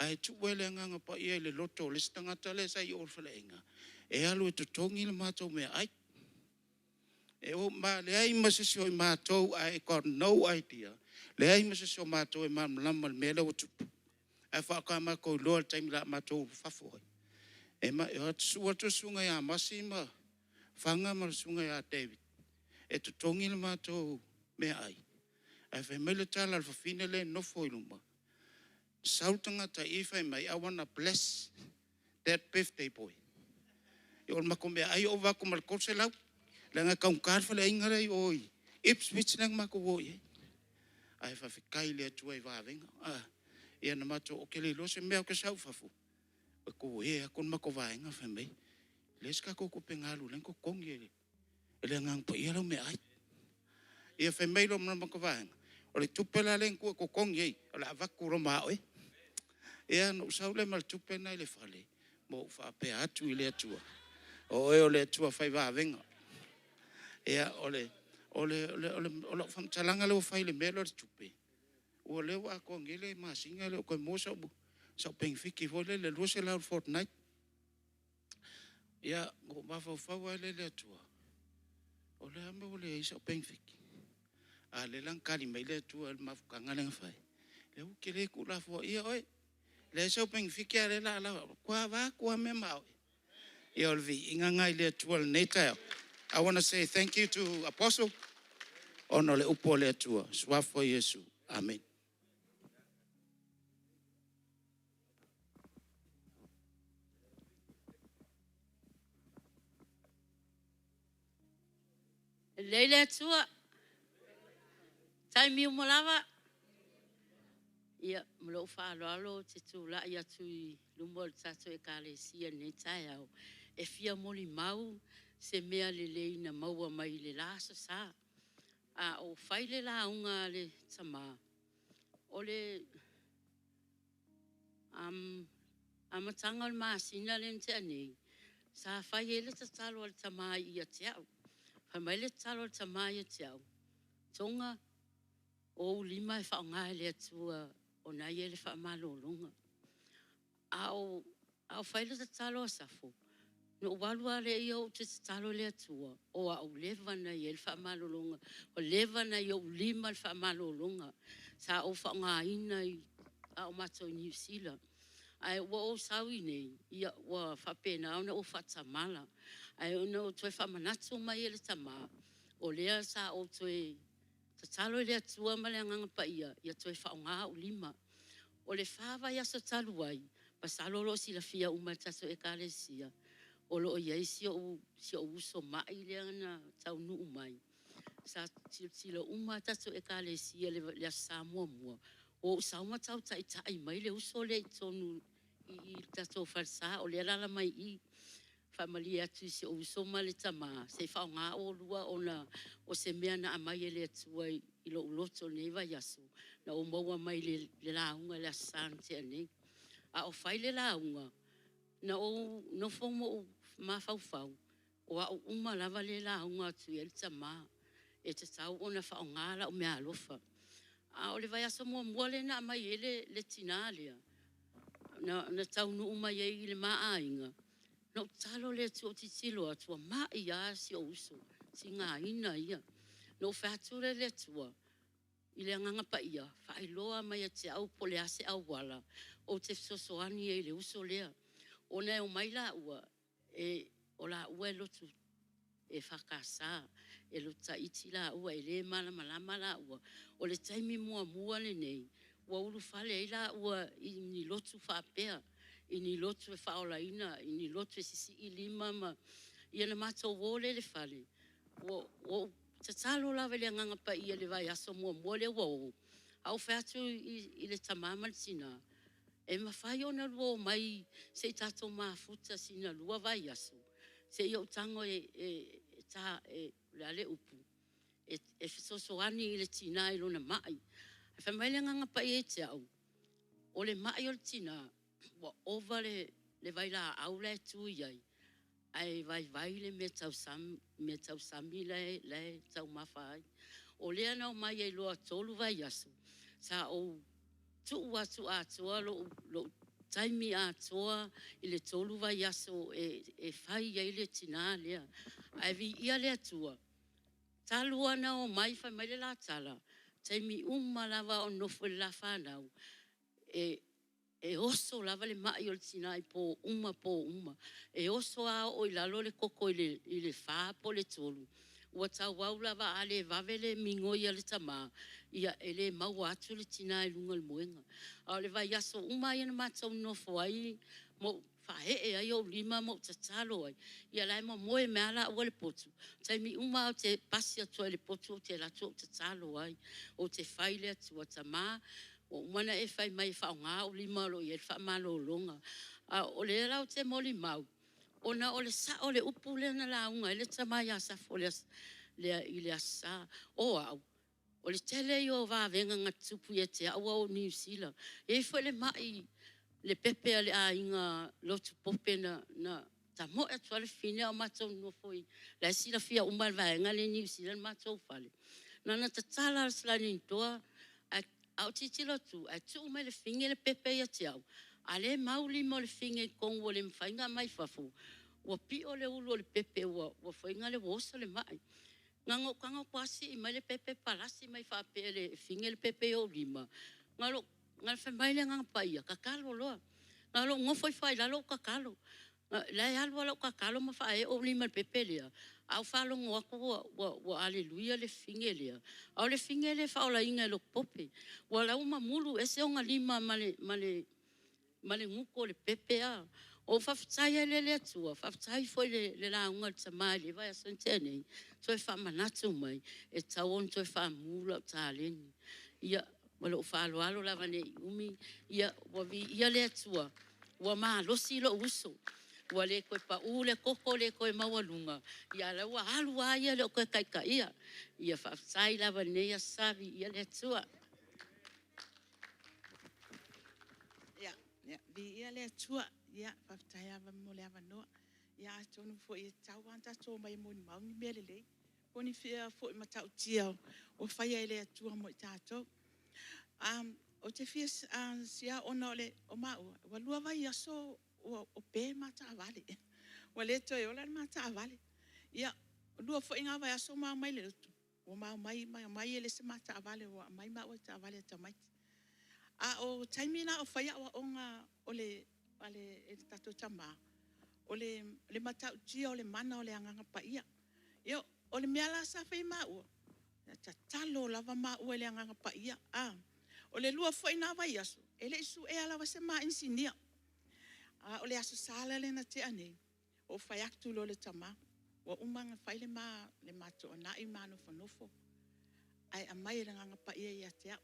Ae tuu e le Agaga Paia i le loto o le isi tagata lea sa i o i le faleaiga, e alu e totogi le matou meaai. Ma e leai ma se isi o i matou, I got no idea, leai ma se isi o matou e malamalama i le mea lea ua tupu. Ae faatoa matou iloa i le taimi o le a matou ulufafo ai. E o atu susu atu le susuga ia Masi ma Fana ma le susuga ia David e totogi le matou meaai, ae fai mai le tala a le fafine lea e nofo i luma, sau le tagata i i fai mai, "I want to bless that birthday boy." Ia o le matou meaai e ova atu ma le $300, leaga e taugata le faleaiga la e i o i Ipswich lea na matou o i ai. Ae faafetai i le Atua i vavega. Ia na matou, ou te le iloa se mea, ou te sau i fafo, ua toē atu le matou vaega fai mai, e leai se tatou tupe na alu o lea na totogi e le Agaga Paia lau meaai. Ia fai mai loa ma le matou vaega, o le tupe la lea na tuu e totogi ai, o le a avatu loa ma oe. Ia ona ou sau lea ma le tupe lena i le fale, ma ou faapea atu i le Atua, o Oe o le Atua fai vavega. Ia, o lau faamatalaga lea ua fai i le mea lea o le tupe, o lea ua atoa nei le masina e le o toe maua sau penefiti foi lea e $200 i le fortnight. Ia, ona ou mafaufau lava lea i le Atua, o le a le mea ua leai ai sau penefiti? A o lea la na tali mai le Atua i le mafutaga lea na fai, leai ou te le tuulafoaia oe. E leai sau penefiti a o lea o le a lava oe. Matua avatu lava mea ma oe. Ia o le viiga lena i le Atua i lenei taeao. I want to say thank you to Apostle ona o le upu a le Atua. I le Suafa o Iesu. Amene. Lelei le Atua, taimi uma lava. Ia, ma lou faaaloalo ou te tulai atu i luma o le tatou Ekalesia i lenei taeao e fia molimau se mea lelei na maua mai le la Aso Sa, a o fai le lauga a le tama. O le amataga o le masina lea na tea nei, sa fai ai le tatalo a le tama ia te au. Fai mai le tatalo a le tama ia te au, "Toga, o ou lima e faaaoga e le Atua o na e i ai le faamalologa." A o fai le tatalo a Safo, na ou alu lava lea ou te tatalo i le Atua, o au ua leva ona i ai le faamalologa, ua leva ona i ou lima le faamalologa. Sa ou faaaogaina a o matou i Niu Sila. Ae ua ou sau i inei, ia ua faapena ona ou faatamala. Ae na ou toe faamanatu mai e le tama, o lea sa ou toe tatalo i le Atua ma le Agaga Paia ia toe faaaoga ou lima. O le 4 vaiaso talu ai, masalo o lo o silafia uma e le tatou Ekalesia, o lo o i ai si ou uso mai lea na taunuu mai. Sa tilotilo uma lava tatou Ekalesia i le Aso Sa muamua, ua ou sau ma tau taitai mai le uso lea i totonu i i le tatou falesa, o lea e alaala mai i i. E faamalie atu i si ou uso ma le tama, se i faaaoga oulua ona o se mea na aumai e le Atua i lou loto i lenei vaiaso, na ou maua mai le lauga i le Aso Sa na tea nei. A o fai le lauga, na ou nofo ma ou mafaufau, o au uma lava lea e lauga atu i ai le tama, e tatau ona faaaoga lau meaalofa. A o le vaiaso muamua lea na aumai ai le tina lea, na taunuu mai ai i le ma aiga, na ou tatalo i le Atua, ou te tilotilo atu ua mai lava si ou uso, tigaina ia. Na ou fai atu lea i le Atua i le Agaga Paia, faailoa mai ia te au po o le a se auala ou te fesoasoani ai i le uso lea. Ona e omai laua, o laua e lotu EFKS, e lotu Taiti laua, e le malamalama laua. O le taimi muamua lenei ua ulufale ai laua i ni lotu faapea, i ni lotu e faaolaina, i ni lotu e sisii lima ma... Ia na matou o lea i le fale, ua ou tatalo lava i le Agaga Paia i le vaiaso muamua lea ua o, ae ou fai atu i le tama ma le tina, e mafai ona lua omai se i tatou mafuta sina 2 vaiaso, se i ou tago e o le a le upu? E fesoasoani i le tina i lona mai. Ae fai mai le Agaga Paia ia te au, o le mai o le tina, ua ova le vailaau la e tu i ai, ae vaivai le meatausami la e taumafa ai. O lea na omai ai loa 3 vaiaso, sa ou tuu atu atoa lou taimi atoa i le 3 vaiaso e fai ai le tinā lea. Ae viia le Atua, talu ona omai fai mai le la tala, taimi uma lava o nofo i le la fanau, e oso lava le mai o le tina i po uma po uma. E oso a oo i lalo le koko i le 4 po o le 3, ua tauau lava a le vave le migoi a le tama, ia e le maua atu le tina i luga o le moega. A o le vaiaso uma ia na matou nonofo ai ma ou faaee ai ou lima ma ou tatalo ai, ia la e momoe mai lava laua i le potu, taimi uma lava ou te pasi atu ai i le potu ou te alu atu ou tatalo ai. Ou te fai i le Atua, Tama, ua uma ona e fai mai e faaaoga ou lima o lo o i ai le faamalologa. A o lea la ou te molimau, ona o le sao o le upu lea na lauga ai le tama ia Safo i le Aso Sa. O au, o le tele ia o vavega na tutupu ia te au a o i Niu Sila. E i ai foi le mai, le pepe a le aiga lotu Pope na tamoe atu lava le fafine a o matou nonofo i... O la e silafia uma e le vaega lea i Niu Sila le matou fale. Na ona tatala lava o le sliding door, ae ou tilotilo atu ae tuu mai e le fafine le pepe ia te au, a o lea e mau lima o le fafine i totonu ua le mafai ona aumai i fafo, ua pio le ulu o le pepe ua oso le mai. Na ona ou tago atu lava sii mai le pepe palasi mai faapea e le fafine le pepe i ou lima, na fai mai le Agaga Paia, tatalo loa. Na ona ou nofo ifo lava i lalo ou tatalo. O la e alu lava lau tatalo ma faaee ou lima i le pepe lea, ae ou faalogo atu ua aleluia le fafine lea. A o le fafine lea e faaolaina e lotu Pope. Ua la ua mamulu ese ona lima ma le gutu o le pepe. Ona ou faafetai ai lea i le Atua, faafetai foi i le lauga a le tama i le vaiaso na tea nei, toe faamanatu mai, e tatau ona toe faamu lau taleni. Ia, ma lou faaaloalo lava ne i umi, ia ua viia le Atua, ua malosi lou uso, ua le toe pau le toto le toe maualuga, a o la ua alu lava ia e le o toe taitaia. Ia faafetai lava i lenei Aso Sa, viia le Atua. Ia, viia le Atua. Faafetai lava mo le avanoa. Ia atonu foi e tatau lava ona tatou omai e molimau ni mea lelei, po o ni mea foi matautia ua faia e le Atua mo i tatou. Ou te fia share ona o maua, ua 2 vaiaso o pe le ma taavale, ua le toe ola le ma taavale. Ia, ua 2 foi na vaiaso ma omai i le lotu, ua ma omai e leai se ma taavale, ua aumai maua i le taavale a tamaiti. A o taimi na o fai aoaoga a le tatou tama, o le matautia o le mana o le Agaga Paia. Ia, o le mea la sa fai e maua, na tatalo lava maua i le Agaga Paia. O le 2 foi lena vaiaso, e le i suea lava se ma inisinia. A o le Aso Sa la lea na tea nei, ou fai atu loa i le tama, ua uma ona fai le ma toonai ma nofonofo, ae aumai e le Agaga Paia ia te au.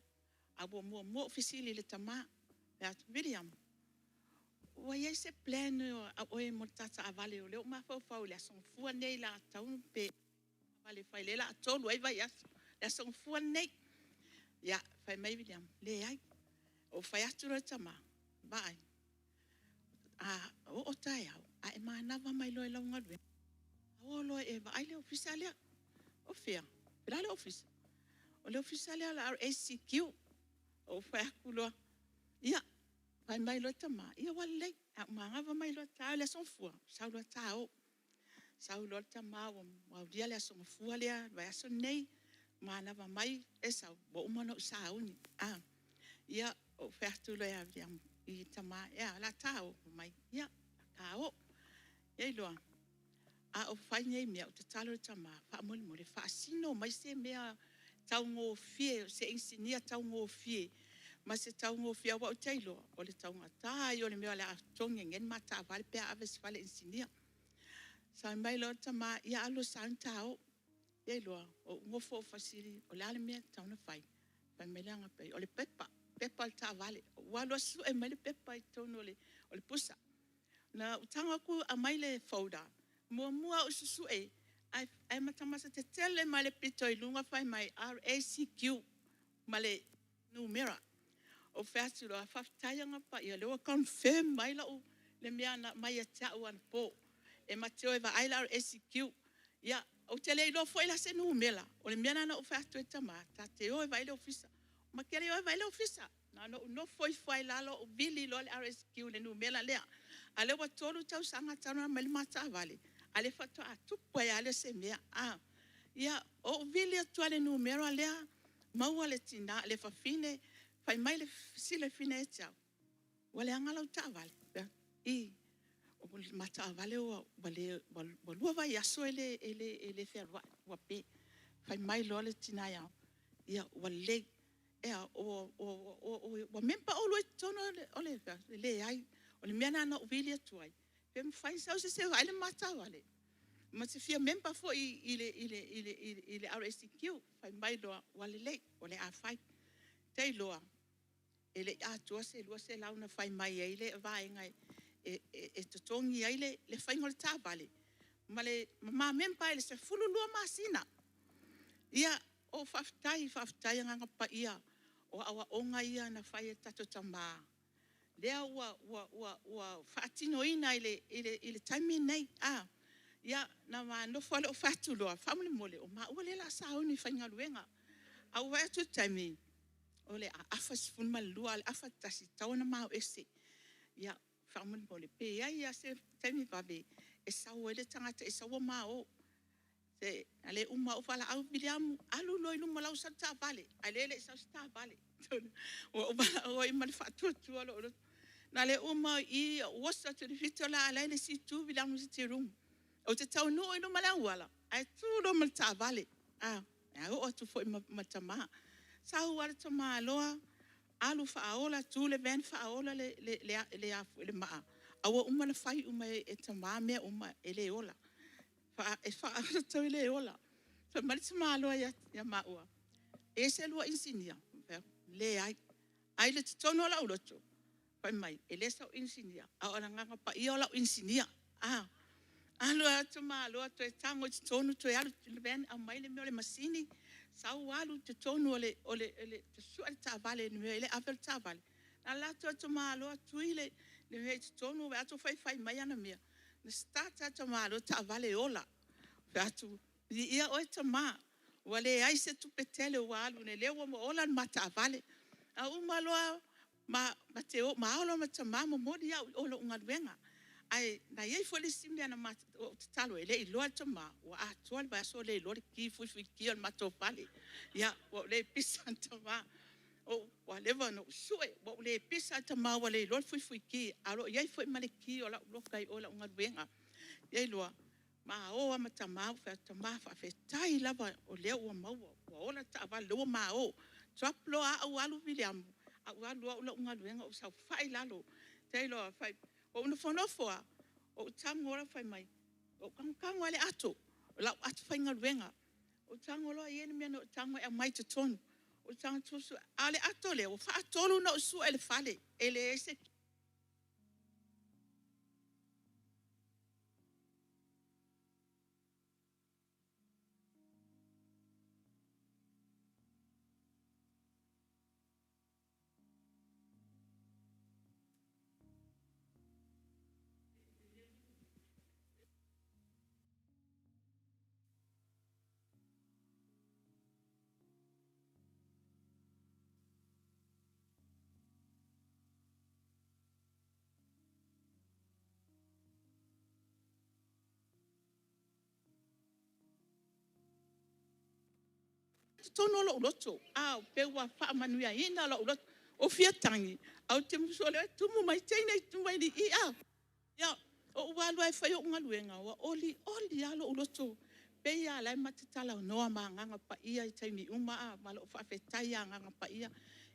Ae ua muamua ou fesili i le tama, ou fai atu, William, ua i ai se plan a oe mo le ta taavale o lea ua ou mafaufau i le Aso Gafua lenei o le a tatau ona pe le taavale o lea o le a 3 ai vaiaso, le Aso Gafua lenei. Ia, fai mai William, leai. Ou fai atu loa i le tama, vaai, a oo taeao, a e manava mai loa i lau galuega, o loa e vaai le ofisa lea. O fea? O le a le ofisa? O le ofisa lea o le RACQ. Ou fai atu loa, ia, fai mai loa le tama, ia ua lelei, a ou manava mai loa taeao le Aso Gafua, sau loa ta o. Sau loa le tama ua aulia le Aso Gafua lea, le vaiaso lenei, manava mai Esau, ua uma ona ou sauni. Ia, ou fai atu loa ia William i le tama, e a, o le a ta o? Fai mai, ia, o le a ta o. Ia loa, a o fai nei mea, ou tatalo i le tama, faamolemole, faasino mai se mea taugofie, se inisinia taugofie ma se taugofie, aua ou te iloa, o le taugata ia o le mea o le a totogi ai nei le ma taavale pe a ave i se fale inisinia. Fai mai loa le tama, ia alu e sauni ta o. Ia loa, ou nofo ou fesili, o le a le mea e tatau ona fai? Fai mai le Agaga Paia, o le pepa, pepa o le taavale. Ou alu asu sue mai le pepa i totonu o le pusa. Na ou tago atu aumai le folder, muamua lava ou susue, ae matamata tetele mai le pito i luga fai mai RACQ ma le numera. Ou fai atu loa, faafetai Agaga Paia o lea ua confirm mai le mea na aumai ia te au anapo, e ma te o e vaai le RACQ. Ia, ou te le iloa foi la se numera, o le mea lena na ou fai atu ai i le tama, ta te o e vaai le ofisa. Ma te le o e vaai le ofisa. Na ona ou nofo ifo lava i lalo ou vili loa le RSQ i le numera lea. A o lea ua 3 tausaga talu ona aumai le ma taavale, a o lea faatoa tupu ai lava lea o se mea. Ia, ou vili atu lava i le numera lea, maua le tina, le fafine, fai mai le fesili a le fafine ia te au, ua leaga lau taavale? Ou fai atu, i, o le ma taavale ua 2 vaiaso e le fealuai ua pe. Fai mai loa le tina ia au, ia, ua lelei. Ea, ua member oulua i totonu o le… Ou fai atu, leai. O le mea lena na ou vili atu ai, pe mafai ona sau se isi e vaai le ma taavale? Ma te fia member foi i le RSEQ. Fai mai loa, ua lelei o le a fai. Ua ou iloa e le i atoa se $200 na fai mai ai le vaega e totogi ai le faiga o le taavale ma ma member ai i le 12 masina. Ia, ou faafetai, faafetai Agaga Paia, o aoaoga ia na fai e le tatou Tama, lea ua faatinoina i le taimi lenei. Ia, ona ma nofo lava lea ou fai atu loa, faamolemole o maua lea o le a sauni e faigaluega. Ae ou vaai atu i le taimi, o le a afa i le 12, a o le afa i le 1 e tatau ona ma o ese. Ia, faamolemole pe i ai lava se taimi vave e sau ai le tagata e sau ma o. Na le uma lava ou valaau, Viliamu, alu loa i luma o la e ua sau le taavale, a o lea e le i sau se taavale. Ua ou valaau ai ma le faatuatua i lou loto. Na o le uma o i ou oso atu i le pito la a o la e i le isi itu Viliamu i le sitting room. Ou te taunuu i luma o le auala, ae tu loa ma le taavale. E oo atu foi ma tama. Sau lava le tamaloa alu faaola, tu le van faaola le maa, a ua uma ona fai uma e tama mea uma, e le ola. E faaola e le ola. Fai mai le tamaloa ia maua, e i ai se lua inisinia? Ou fai atu, leai. Ae i totonu o lou loto, fai mai, e le sau inisinia, a o le Agaga Paia o lau inisinia. Alu lava le tamaloa toe tago i totonu toe alu i le van aumai le mea o le masini, sau alu i totonu sue le taavale i le mea o i ai le ave o le taavale. Alu atu lava le tamaloa tui le mea i totonu, vaai atu o faifai mai ana mea, na start lava e le tamaloa le taavale ola. Ou fai atu, viia oe Tama, ua leai se tupe tele ua alu, o lea ua ola le ma taavale. Na uma loa ma o loa ma tama momoli au i o i lou galuega. Ae na i ai foi le isi mea na ou tatalo ai, e le i iloa e tama, ua atoa le vaiaso o le iloa le ki, fuifui ki o le matou fale. Ia, ua ou le pisa i tama, ua leva ona ou sue, ua ou le pisa lava tama ua le iloa le fuifui ki, ae o lo o i ai foi ma le ki o lau loka i o i lau galuega. Ia iloa, ma o lava ma tama ou fai atu, tama faafetai lava o lea ua maua, ua ola le taavale o lea ua ma o. Drop loa au alu Viliamu, ae alu au i lau galuega ou saofai i lalo. Ou nofonofo lava, ou tago loa fai mai, ou tago lava i le ato, o lau ato faigaluega. Ou tago loa e i ai le mea na ou tago e aumai i totonu. Ou tago atu sue, a o le ato lea, ua faatolu ona ou sue i le fale e leai se ki. Totonu o lou loto, a pe ua faamanuiaina lou loto. Ou fia tagi, ae ou te musu o lea e tumu mai teine i tua i i. Ia, ou alu lava e fai au galuega, ua olioli lava lou loto, pei lava o la e ma te talanoa ma Agaga Paia i taimi uma ma lou faafetai ia Agaga Paia.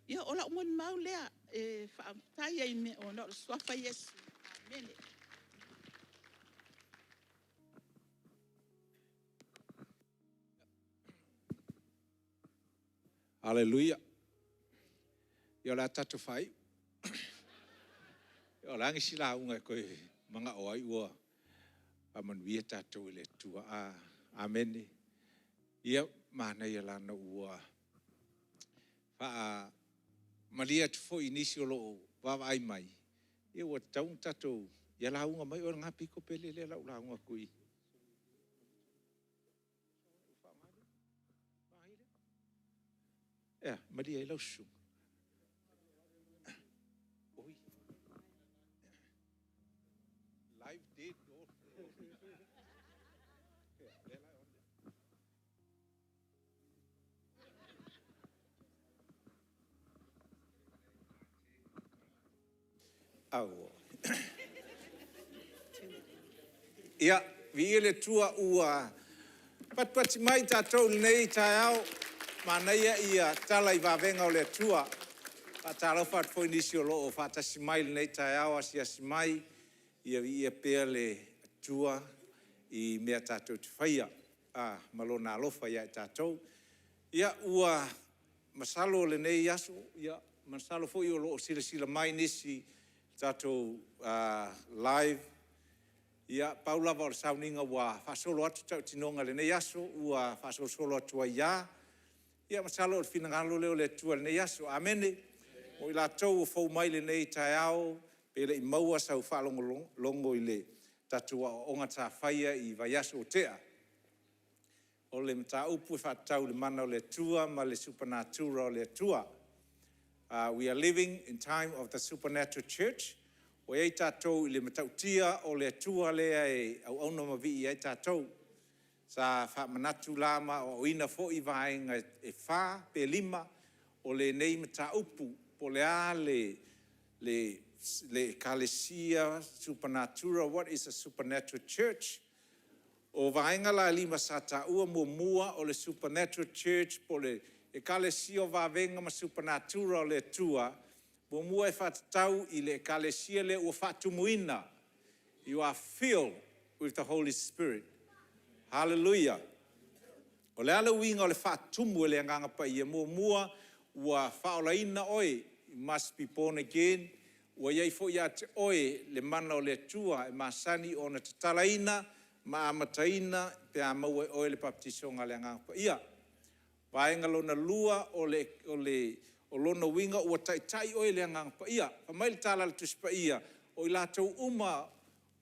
Ia, o lau molimau lea e faafetai ai ona o le suafa Iesu. Amene. Aleluia. Ia o le a tatou faaiu. O le a nisi lauga e toe manao ai ua faamanuia tatou e le Atua. Amene. Ia, manaia leaga ua faamalie atu foi i nisi o lo o vaavaai mai, ia ua tatau ona tatou… Ia lauga mai oe i lena pito Pele lea o le a ou lauga atu i i. Ea, malie ai lau susuga. Ia, viia le Atua ua patipati mai tatou i lenei taeao, manaia tala i vavega o le Atua. E faatalofa atu foi i nisi o lo o faatasi mai i lenei taeao, asiasi mai, ia viia pea le Atua i mea tatou te faia ma Lona alofa ia i tatou. Ia, ua masalo o lenei aso, masalo foi o lo o silasila mai nisi i le tatou live. Ia, pau lava o le sauniga ua faasolo atu tautinoga i lenei aso ua faasolosolo atu ai lava. Ia masalo o le finagalo lea o le Atua i lenei aso. Amene. Mo i latou ua fou mai i lenei taeao pe le i maua sau faalogologo i le tatou aoaoga sa faia i vaiaso ua tea, o le mataupu e faatatau i le mana o le Atua ma le supernatural o le Atua. We are living in time of the supernatural church. Ua i ai tatou i le matautia o le Atua lea e auauna ma vii ai tatou. Sa faamanatu la ma aoaoina foi vaega e 4 pe 5 o lenei mataupu, po o le a le Ekalesia supernatural, what is a supernatural church? O vaega la e 5 sa taua, muamua o le supernatural church po o le Ekalesia o vavega ma supernatural o le Atua. Muamua e faatatau i le Ekalesia lea ua faatumuina, you are filled with the Holy Spirit. Haleluia! O le a le uiga o le faatumu e le Agaga Paia? Muamua, ua faaolaina oe, you must be born again, ua i ai foi ia te oe le mana o le Atua e masani ona tatalaina ma amataina pe a maua e oe le papatisoga a le Agaga Paia. Vaega lona lua, o lona uiga ua taitai oe e le Agaga Paia. Fai mai le tala a le Tusi Paia, o i latou uma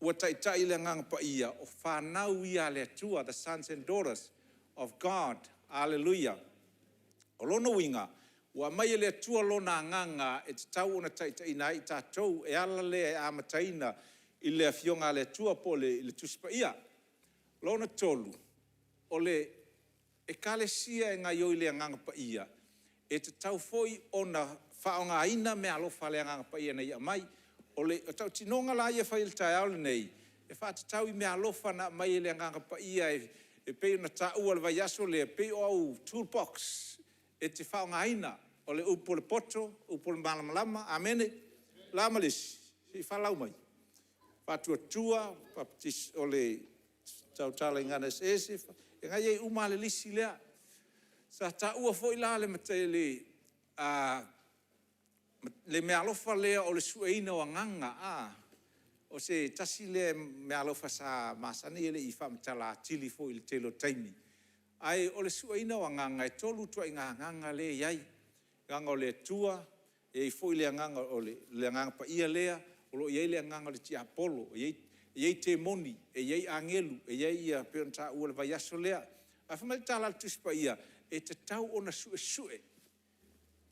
ua taitai e le Agaga Paia, o fanau ia a le Atua, the sons and daughters of God. Aleluia! O lona uiga, ua aumai e le Atua Lona Agaga e tatau ona taitaiina ai i tatou, e ala lea e amataina i le Afioga a le Atua po o le Tusi Paia. Lona tolu, o le Ekalesia e gaoioi i le Agaga Paia, e tatau foi ona faaaogaina meaalofa a le Agaga Paia ina ia aumai. O le tautinoga la lea e fai i le taeao lenei, e faatatau i meaalofa na aumai e le Agaga Paia e pei ona taua i le vaiaso lea, e pei o au tool box e te faaaogaina. O le upu a le poto, o le upu a le malamalama. Amene. O le a ma le isi? Se i faalau mai. Faatuatua, o le tautala i gagana eseese, o lena e i ai uma lava le lisi lea. Sa taua foi la le meaalofa lea o le sueina o agaga. O se tasi lea meaalofa sa masani e le i faamatala atili foi i le tele o taimi, ae o le sueina o agaga, e tolu ituaiga agaga lea e i ai, agaga o le Atua, e i ai foi le Agaga o le Agaga Paia lea, o lo o i ai le agaga o le tiapolo, e i ai temoni, e i ai agelu, e i ai e pei ona taua i le vaiaso lea. Ae fai mai le tala a le Tusi Paia, e tatau ona suesue,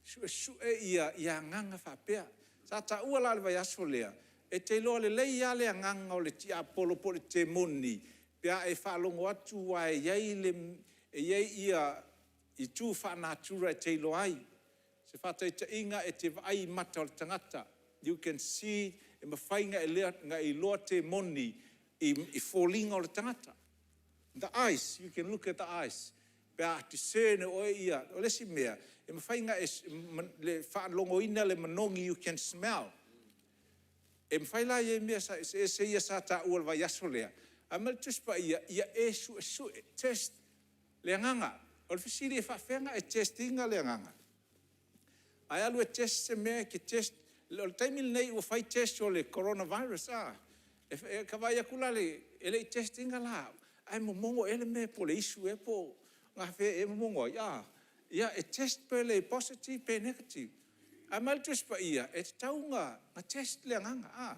suesue ia agaga faapea. Sa taua la i le vaiaso lea, e te iloa lelei lava le agaga o le tiapolo po o le temoni pe a e faalogo atu aua e i ai itu faale-natura e te iloa ai. O se faataitaiga, e te vaai i mata o le tagata, you can see, e mafai ona e iloa temoni i foliga o le tagata. The eyes, you can look at the eyes pe a discern e oe ia… O le isi mea, e mafai ona e faalogoina le manogi, you can smell. E mafai la e i ai mea eseese ia sa taua i le vaiaso lea, ae fai mai le Tusi Paia, ia e suesue, test le agaga. O le fesili e faapefea ona e test ina le agaga? A e alu e test se mea e te test… O le taimi lenei ua fai test o le coronavirus a? E te vaai atu la e le i test ina la au, ae momono ea le mea po o le isu ea po o gafea ea e momono ai a? Ia, e test pe le positive pe negative. Ae fai mai le Tusi Paia, e tatau ona test le agaga.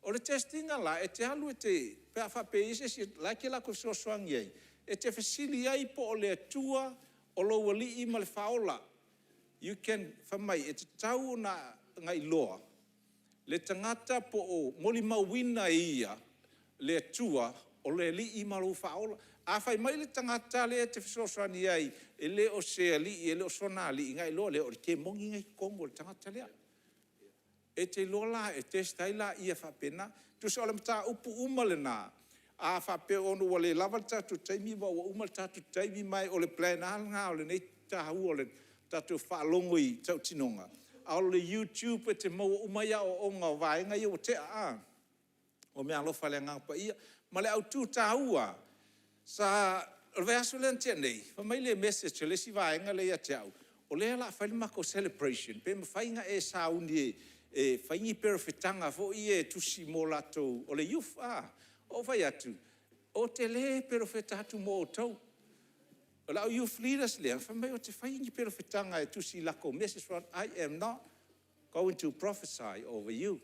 O le test ina la, e te alu e te… pe a faapea e i ai se isi o la e te alu atu e fesoasoani i ai, e te fesili ai po o le Atua o lou Alii ma le Faaola. You can… fai mai e tatau ona iloa le tagata po o molimauina e ia le Atua o le Alii ma lou Faaola. A fai mai le tagata lea e te fesoasoani ai e le o se Alii e le o sona Alii, ona e iloa lea o le kemoni lena e i totonu o le tagata lea. E te iloa la, e test ai lea faapena. Tusa o le mataupu uma lena, a faapea ona ua le lava le tatou taimi ma ua uma le tatou taimi, ma o le plan lava lena o lenei taua o le tatou faalogo i tautinoga, a o le YouTube e te maua uma ai aoaoga o vaega ia ua tea. O meaalofa a le Agaga Paia. Ma le autu taua lava, sa… O le vaiaso lea na tea nei, fai mai le message a le isi vaega lea ia te au, o lea o le a fai le matou celebration, pe mafai ona e sauni e fai ni perofetaga foi ia e tusi mo latou o le youth. Ou fai atu, ou te le perofeta atu mo outou. O le au youth leaders lea, fai mai ou te faia ni perofetaga e tusi i latou message. Ou fai atu, I am not going to prophesy over you.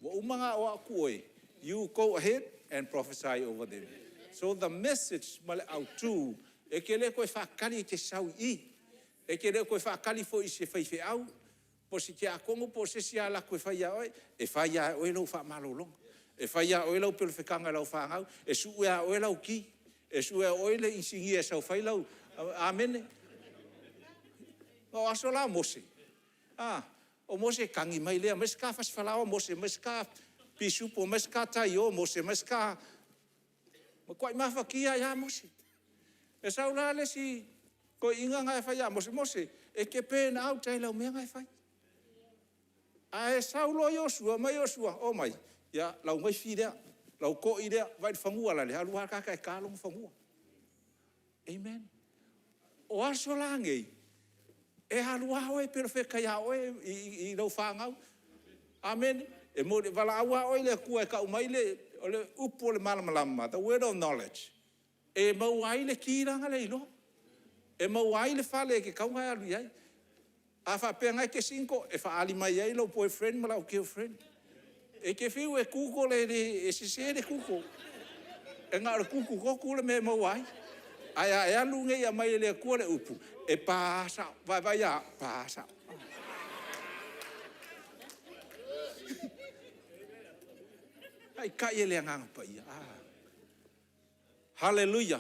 Ua uma ona aoao atu oe, you go ahead and prophesy over them. So, the message ma le autu, e te le toe faatali e te sau i i, e te le toe faatali foi i se faifeau po o se tiakono po o se isi e alu atu e fai ia oe. E fai lava e oe lau faamalologa. E fai lava e oe lau perofetaga i lau fanau, e sue lava e oe lau ki, e sue lava e oe le inisinia e sau e fai lau… Amene. O aso la o Mose, a, o Mose e tagi mai lea, aumai se ta fasi falaoa Mose, aumai se ta pisupo, aumai se ta taio Mose, aumai se ta… Matuai mafatia ai lava Mose. E sau la le isi toeaina lena e fai ia Mose, Mose, e te burn out lava i lau mea lena e fai. Ae sau loa Iosua, omai Iosua, omai, ia lau naifi lea, lau toi lea, vaai i le fanua a le alu lava le tagata e ta lona fanua. Amen. O aso la nei, e alu lava oe e perofeta ia oe i lau fanau. Amene. E valaau lava oe i le Atua e tau mai le upu o le malamalama, the word of knowledge, e maua ai le ki la na le iloa. E maua ai le fale e tatau ona e alu i ai. A faapea o lena e te single, e faaali mai ai lou boyfriend ma lau girlfriend. E te fiu e google e sese le google. E na o le gugu lotu le mea e maua ai. Ae a e alu nei e aumai e le Atua le upu, e pa sao. Vaai a, pa sao. Taitai e le Agaga Paia. Haleluia!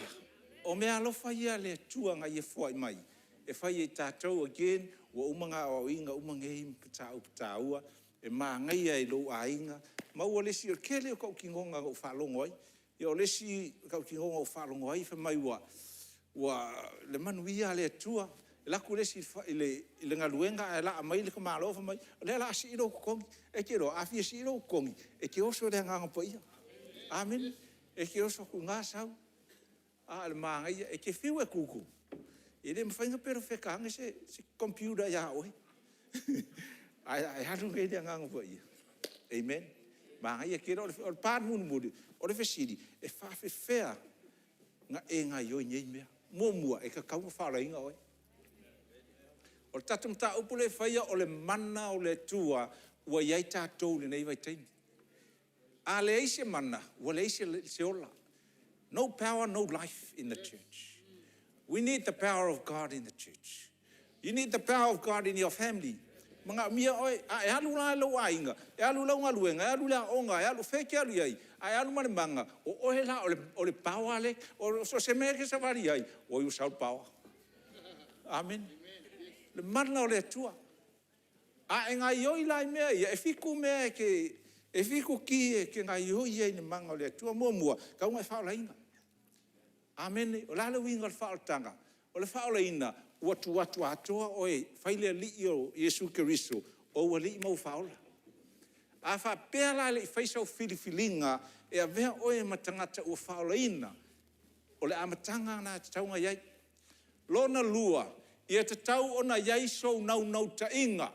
O meaalofa ia a le Atua na Ia foai mai e fai e tatou. Again, ua uma ona aoaoina uma nei mataupu taua e manaia i lou aiga. Maua le isi… O le tele ia o tautinoga na ou faalogo ai. O le isi tautinoga na ou faalogo ai fai mai ua le manuia o le Atua, alu atu le isi i le galuega ae laa mai le tamaloa fai mai, o lea o le a sii lou totogi. E te iloa a fia sii lou totogi, e te oso i le Agaga Paia. Amene. E te oso atu i ina sau. A o le manaia, e te fiu e google, e le mafai ona perofeta ane se computer ia oe. Ae a e alu la i le Agaga Paia, amen. Manaia tele. O le part mulimuli, o le fesili; e faapefea ona e gaoioi nei mea? Muamua, e tatau ona faaolaina oe. O le tatou mataupu lea e faia o le mana o le Atua ua i ai tatou i lenei vaitaimi. A leai se mana, ua leai se ola. No power, no life in the church. We need the power of God in the church. You need the power of God in your family. E manaomia oe. A e alu la i lou aiga, e alu i lau galuega, e alu i le aoga, e alu, o fea e te alu i ai, a e alu ma le mana, o oe la o le power lea, so o se mea lava e te savali ai, oi ua sau le power. Amene. Le mana o le Atua. A e gaoioi la i mea ia, e 7 mea e te… e 7 ki e te gaoioi ai i le mana o le Atua. Muamua, e tatau ona e faaolaina. Amene. O le a le uiga o le faaolataga? O le faaolaina, ua tuu atu atoa oe e fai le Alii o Iesu Keriso o ou Alii ma ou Faaola. A faapea la e le i faia sau filifiliga e avea oe ma tagata ua faaolaina, o le amataga lena e tatau ona i ai. Lona lua, ia tatau ona i ai sou naunautaiga,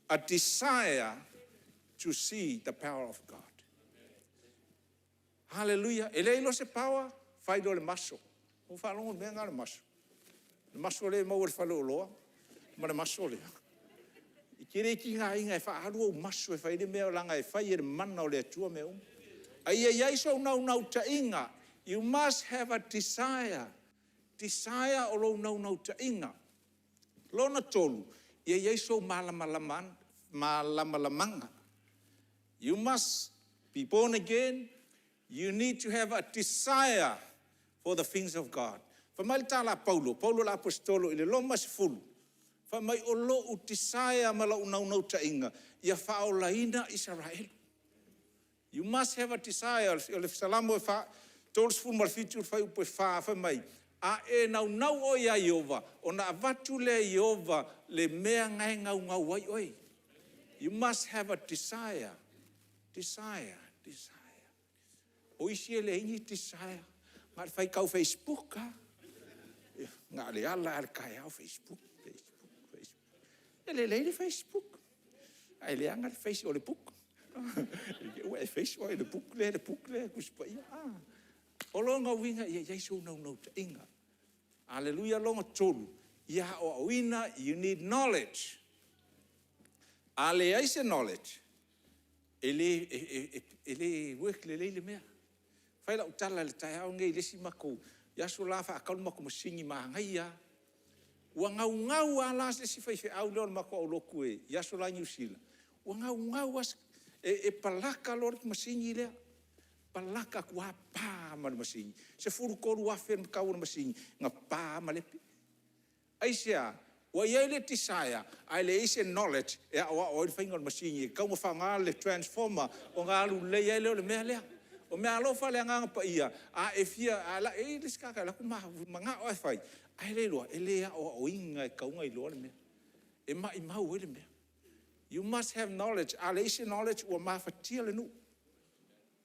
a desire to see the power of God. Haleluia! E leai loa se power, fai loa o le maso. Ua ou faalogo i le mea lena o le maso? Le maso lea e maua i le faleoloa ma le maso lea. E te le tigaina e faaalu ou maso e fai ai le mea leaga e fai e le mana o le Atua mea uma. A ia i ai sou naunautaiga, you must have a desire, desire o lou naunautaiga. Lona tolu, ia i ai sou malamalamaga. You must be born again. You need to have a desire for the things of God. Fai mai le tala a Paulo, Paulo le Aposetolo i le Roma 10, fai mai o lo'u desire ma la'u naunautaiga ia faaolaina Isaraelu. You must have a desire. O le Salamo e 37 le fuaiupu e 4, fai mai, A e naunau oe ia Ieova, ona avatu lea e Ieova le mea na e naunau ai oe. You must have a desire, desire, desire. O isi e leai ni desire, na o le faitau facebook lava. Na o le ala lava i le taeao, facebook, facebook, facebook. E lelei le facebook, ae leaga le face o le book. I te i ua e face oe i le book lea, le book lea e Tusi Paia. O lona uiga ia i ai sou naunautaiga. Aleluia. Lona tolu, ia aoaoina, you need knowledge. A leai se knowledge, e le, e, e, le work lelei le mea. Fai lau tala i le taeao lenei i le isi matou, i aso la a faatau le matou masini manaia lava. Ua naunau lava la se isi faifeau lea o le matou aulotu i aso la i Niu Sila, ua naunau lava e palaka loa le masini lea, palaka atu lava pa ma le masini. E $13,000 le tau o le masini, na pa lava malepe. Aisea? Ua i ai le desire ae leai se knowledge e aoao ai le faiga o le masini e tatau ona faaaoga le transformer ona alu lelei ai lea o le mea lea. O meaalofa a le Agaga Paia, a e fia, e i ai le isi tagata e alu atu manao lava e fai, ae le iloa, e le aoaoina e tatau ona iloa le mea. E maumau ai le mea. You must have knowledge. A leai se knowledge ua mafatia le nuu.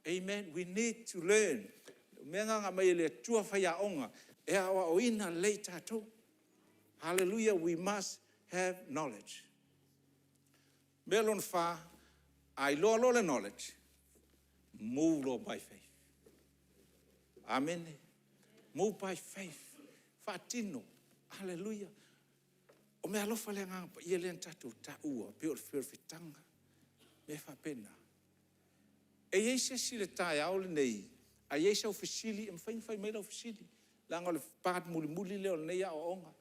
Amen. We need to learn. O mea na na aumai e le Atua faiaoga e aoaoina lelei tatou. Hallelujah. We must have knowledge. Mea lona fa, a iloa loa le knowledge, move loa by faith. Amene. Move by faith. Faatino. Hallelujah. O meaalofa a le Agaga Paia lea na tatou taua, pei o le fealofetaga, mea faapena. E i ai se isi i le taeao lenei, a i ai sau fesili, e mafai ona fai mai lau fesili, leaga o le part mulimuli lea o lenei aoaoga.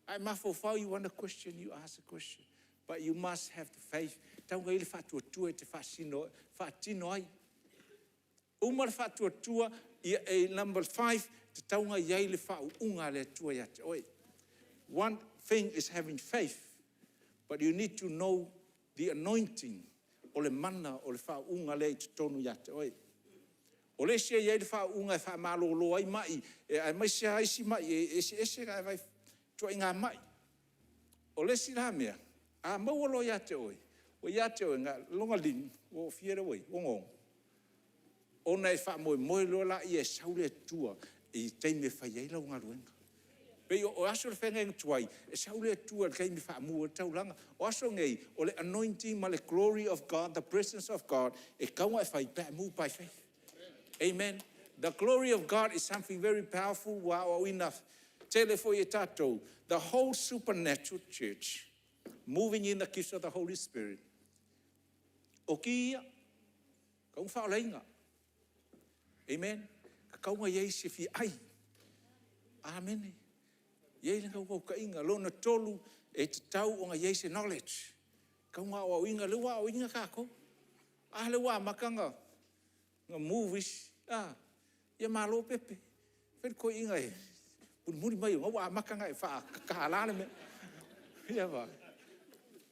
A e mafaufau you want a question, you ask a question. But you must have the faith. E tatau ona i ai le faatuatua e te faatino ai. Uma le faatuatua, ia, number 5, e tatau ona i ai le faauuga a le Atua ia te oe. One thing is having faith, but you need to know the anointing, o le mana o le faauuga lea i totonu ia te oe. O le isi e i ai le faauuga e faamalolo ai mai, aemaise lava isi mai e eseese ituaiga mai. O le isi la mea, a maua loa ia te oe, ua ia te oe, lona 5, ua fia lea ua i ai? Ua 6. Ona e faamoemoe loa lea e sau le Atua i le taimi e fai ai lau galuega. Pei o aso o le feagaiga tuai, e sau le Atua i le taimi e faamu ai le taulaga. O aso nei, o le anointing ma le glory of God, the presence of God, e tatau ona e fai pe a e move by faith. Amen. The glory of God is something very powerful ua aoaoina tele foi e tatou. The whole supernatural church moving in the gifts of the Holy Spirit. O ki ia, tatau ona faaolaina. Amen. Tatau ona i ai se fia ai. Amene. I ai le naunautaiga. Lona tolu, e tatau ona i ai se knowledge. Tatau ona aoaoina, lea ua aoaoina tatou. A lea ua amata ona move isi. A, ia malo Pepe. Fai le toeaina e mulimuli mai ona ua amata ona e faatala le mea. Ia vaai.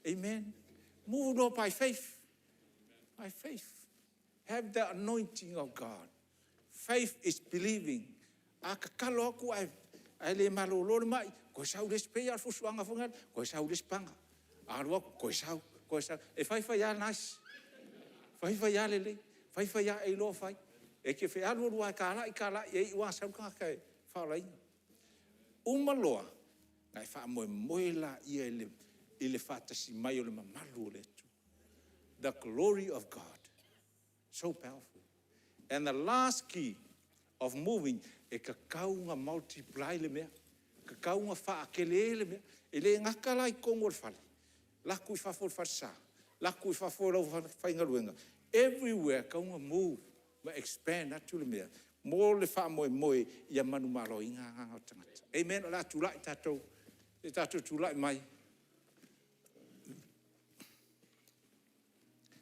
Amen. Move loa by faith. By faith. Have the anointing of God. Faith is believing. A tatalo atu ae le malolo le mai, toe sau le isi, pei lava o le fusuaga foi lea, toe sau le isi paga. Alu atu, toe sau, toe sau. E fai fai lava nice. Fai fai lava lelei. Fai fai lava e iloa fai. E te fealualu lava e talai talai, e iu lava ina sau le tagata e faaolaina. Uma loa, ona e faamoemoe lea i le faatasi mai o le mamalu o le Atua. The glory of God. So powerful. And the last key of moving, e tatau ona multiply le mea. E tatau ona faatele le mea. E le gata la i totonu o le fale, alu atu i fafo i le falesa, alu atu i fafo i lau falefaigaluega, everywhere e tatau ona move ma expand atu le mea mo le faamoemoe ia manumaloina agaga o tagata. Amen. O le a tulai tatou, se i tatou tulai mai.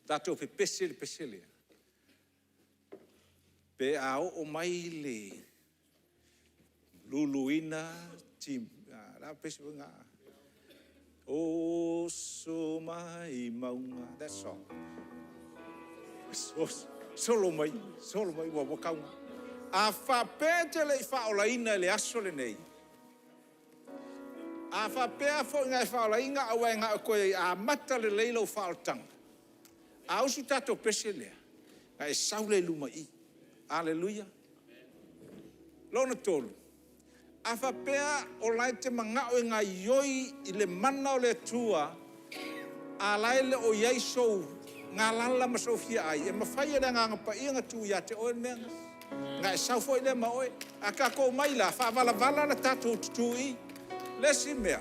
Tatou pepese le pese lea. Pe a oo mai le luluina, o le a le pese foi lena? Oso mai mauga, that song. Solo mai, solo mai, ua tauga. A faapea e te le i faaolaina i le aso lenei, a faapea foi na e faaolaina ae ua na o le toe amata lelei lou faaolataga, a usu le tatou pese lea, ona e sau lea i luma i i. Aleluia. Lona tolu, a faapea o la e te manao e gaoioi i le mana o le Atua, a o la e le o i ai sou galala ma sou fia ai, e mafai e le Agaga Paia ona tuu ia te oe le mea lena, ona e sau foi lea ma oe. A tatou omai la faavalavala le tatou tutu i i. O le isi mea,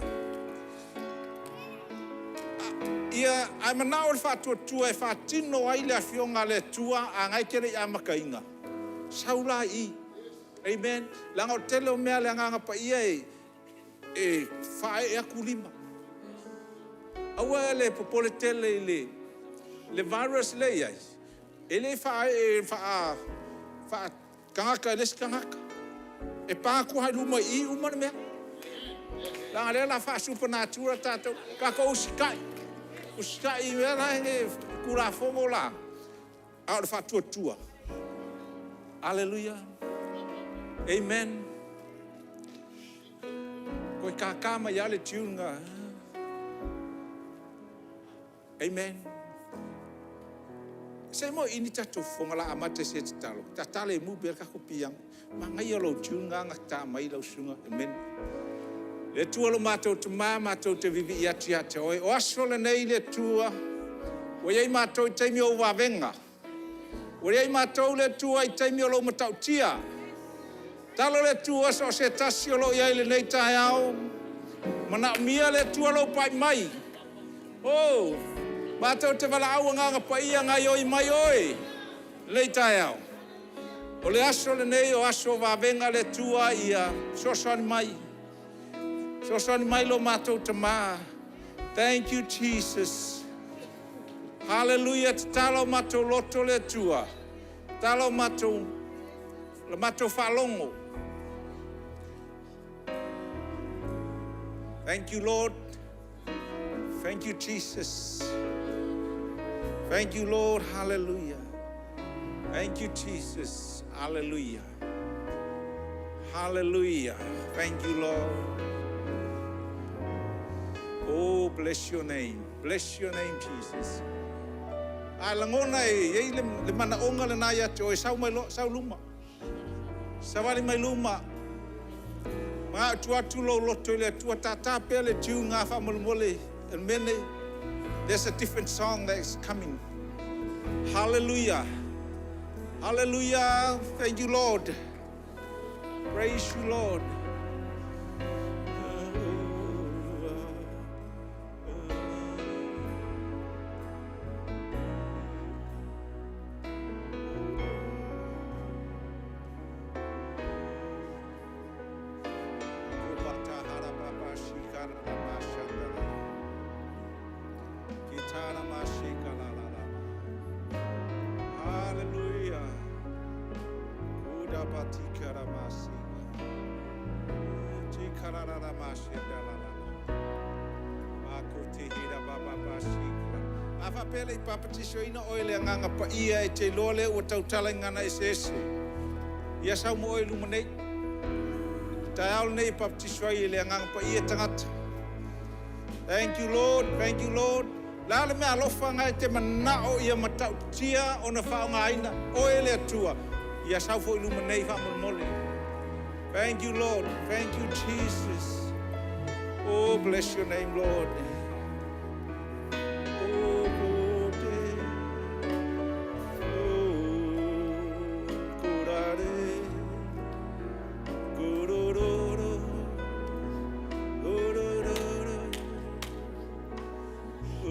a e manao i le faatuatua e faatino ai le Afioga a le Atua a o lena e te le i amataina, sau la i i. Amen. Leaga o le tele o mea a le Agaga Paia e faaee atu lima. Aua le popole tele i le virus lea e i ai, e le faaee faatagata i le isi tagata. E pa atu lava i luma i i uma le mea. Leaga o lea o le a faa-supernatural tatou. Tatou usitai, usitai i mea la e i Tulafono la, a o le faatuatua. Aleluia. Amen. Toe tata mai lava le tune lena. Amen. Se i maua ni tatou fofoga o le a amata i se tatalo. Tata lemu pea le tatou piano. Manaia lou tune lena na ta mai lau susuga. Amene. Le Atua lo matou Tama, matou te vivii atu ia te Oe. O aso lenei le Atua, ua i ai matou i taimi o ou vavega. Ua i ai matou le Atua i taimi o lou matautia. Tatalo le Atua so o se tasi o lo o i ai i lenei taeao, manaomia le Atua lou pai mai. Oh, matou te valaau Agaga Paia, gaoioi mai Oe i lenei taeao. O le aso lenei o aso o vavega le Atua ia fesoasoani mai. Fesoasoani mai lo matou Tama. Thank you, Jesus. Hallelujah. Tatala o matou loto le Atua. Tatala la matou faalogo. Thank you, Lord. Thank you, Jesus. Thank you, Lord. Hallelujah. Thank you, Jesus. Hallelujah. Hallelujah. Thank you, Lord. Oh, bless your name. Bless your name, Jesus. A lagona e i ai le manaoga lena ia te oe, sau mai loa, sau luma. Savali mai luma. Manao e tuu atu lou loto i le Atua. Tata pea le tune lena faamolemole. O le mea lenei, there's a different song that is coming. Hallelujah. Hallelujah. Thank you, Lord. Praise you, Lord. Hallelujah. A faapea e le i papatisoina oe i le Agaga Paia, e te iloa lea ua tautala i gagana eseese, ia sau ma oe i luma nei. O le taeao lenei e papatiso ai e le Agaga Paia tagata. Thank you, Lord. Thank you, Lord. O le a le meaalofa lena e te manao ia matautia ona faaaogaina oe e le Atua, ia sau foi i luma nei faamolemole. Thank you, Lord. Thank you, Jesus. Oh, bless your name, Lord. Oh, Lord. Oh, kurare. Kurururu. Urururu. Oh,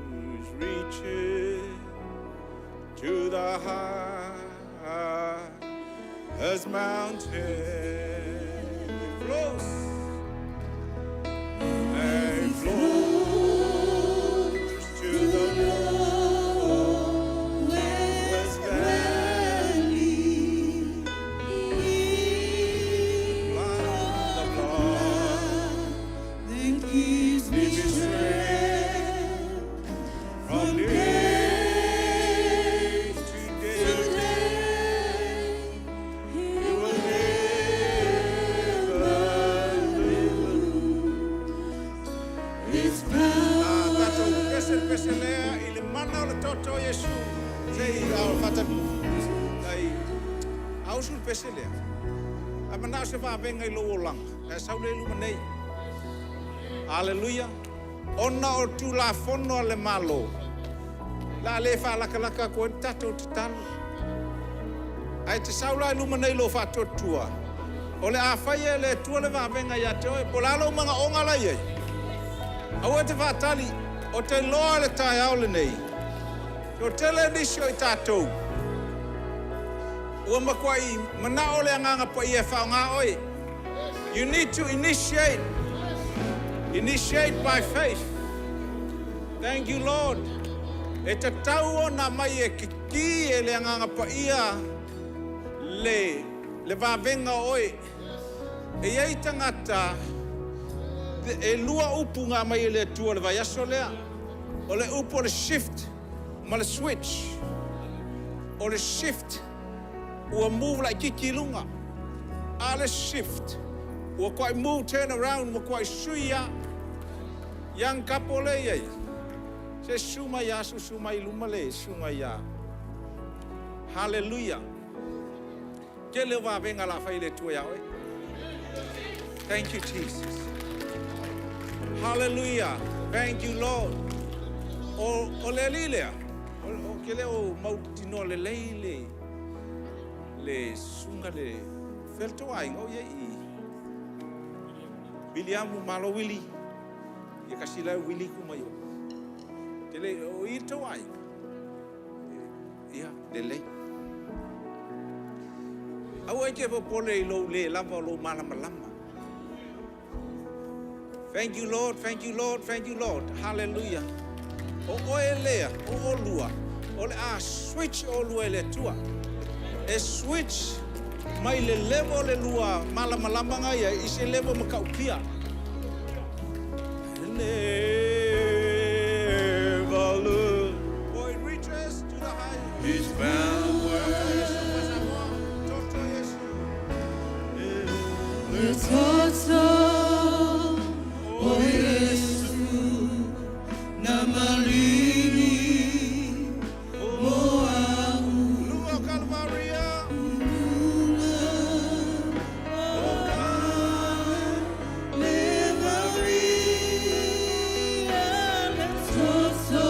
who's reaching to the highest mountain? It flows. And flows to the ese le pese lea i le mana o le toto o Iesu. Se i tai ausu le pese lea. A manao se vavega i lou olaga, e sau lea i luma nei. Aleluia. Ona o Tulafono a le Malo, o le a le faalakalaka atu ai le tatou tatalo. Ae e te sau la i luma nei i lou faatuatua, o le a faia e le Atua le vavega ia te oe. Po o le a lou manaoga la e i ai, aua e te faatali. Ou te iloa i le taeao lenei, toatele nisi o i tatou ua matuai manao le Agaga Paia e faaaoga oe. You need to initiate. Initiate by faith. Thank you, Lord. E tatau ona mai e kiki e le Agaga Paia le vavega o oe. E i ai tagata, e lua upu na aumai e le Atua i le vaiaso lea. O le upu o le shift ma le switch. O le shift, ua move laitiiti i luga. A o le shift, ua toai move turn around, ua toai sui lava. Young couple lea e i ai, se susu mai lava, susu mai i luma le susuga ia. Hallelujah. Tele o vavega o le a fai e le Atua ia oe. Thank you, Jesus. Hallelujah. Thank you, Lord. O le alii lea, o ke le o mautinoa lelei le susuga le feletoa aiga o ia i Viliamu Malo Wili. Ia kasi la Wili ku mai o. Te le o i tau aiga. Ia, lelei. Aua e te popole i lou le lava o lou malamalama. Thank you, Lord. Thank you, Lord. Thank you, Lord. Hallelujah. O oe lea, o olua, o le a switch o lua e le Atua. E switch mai le level le lua malamalama nga ia i se level matautia. Never look, for it reaches to the high. His power. Toto Yesu. Le toto o Iesu na maligi mo a'u. Luga o Calvaria. O Kalevaria le toto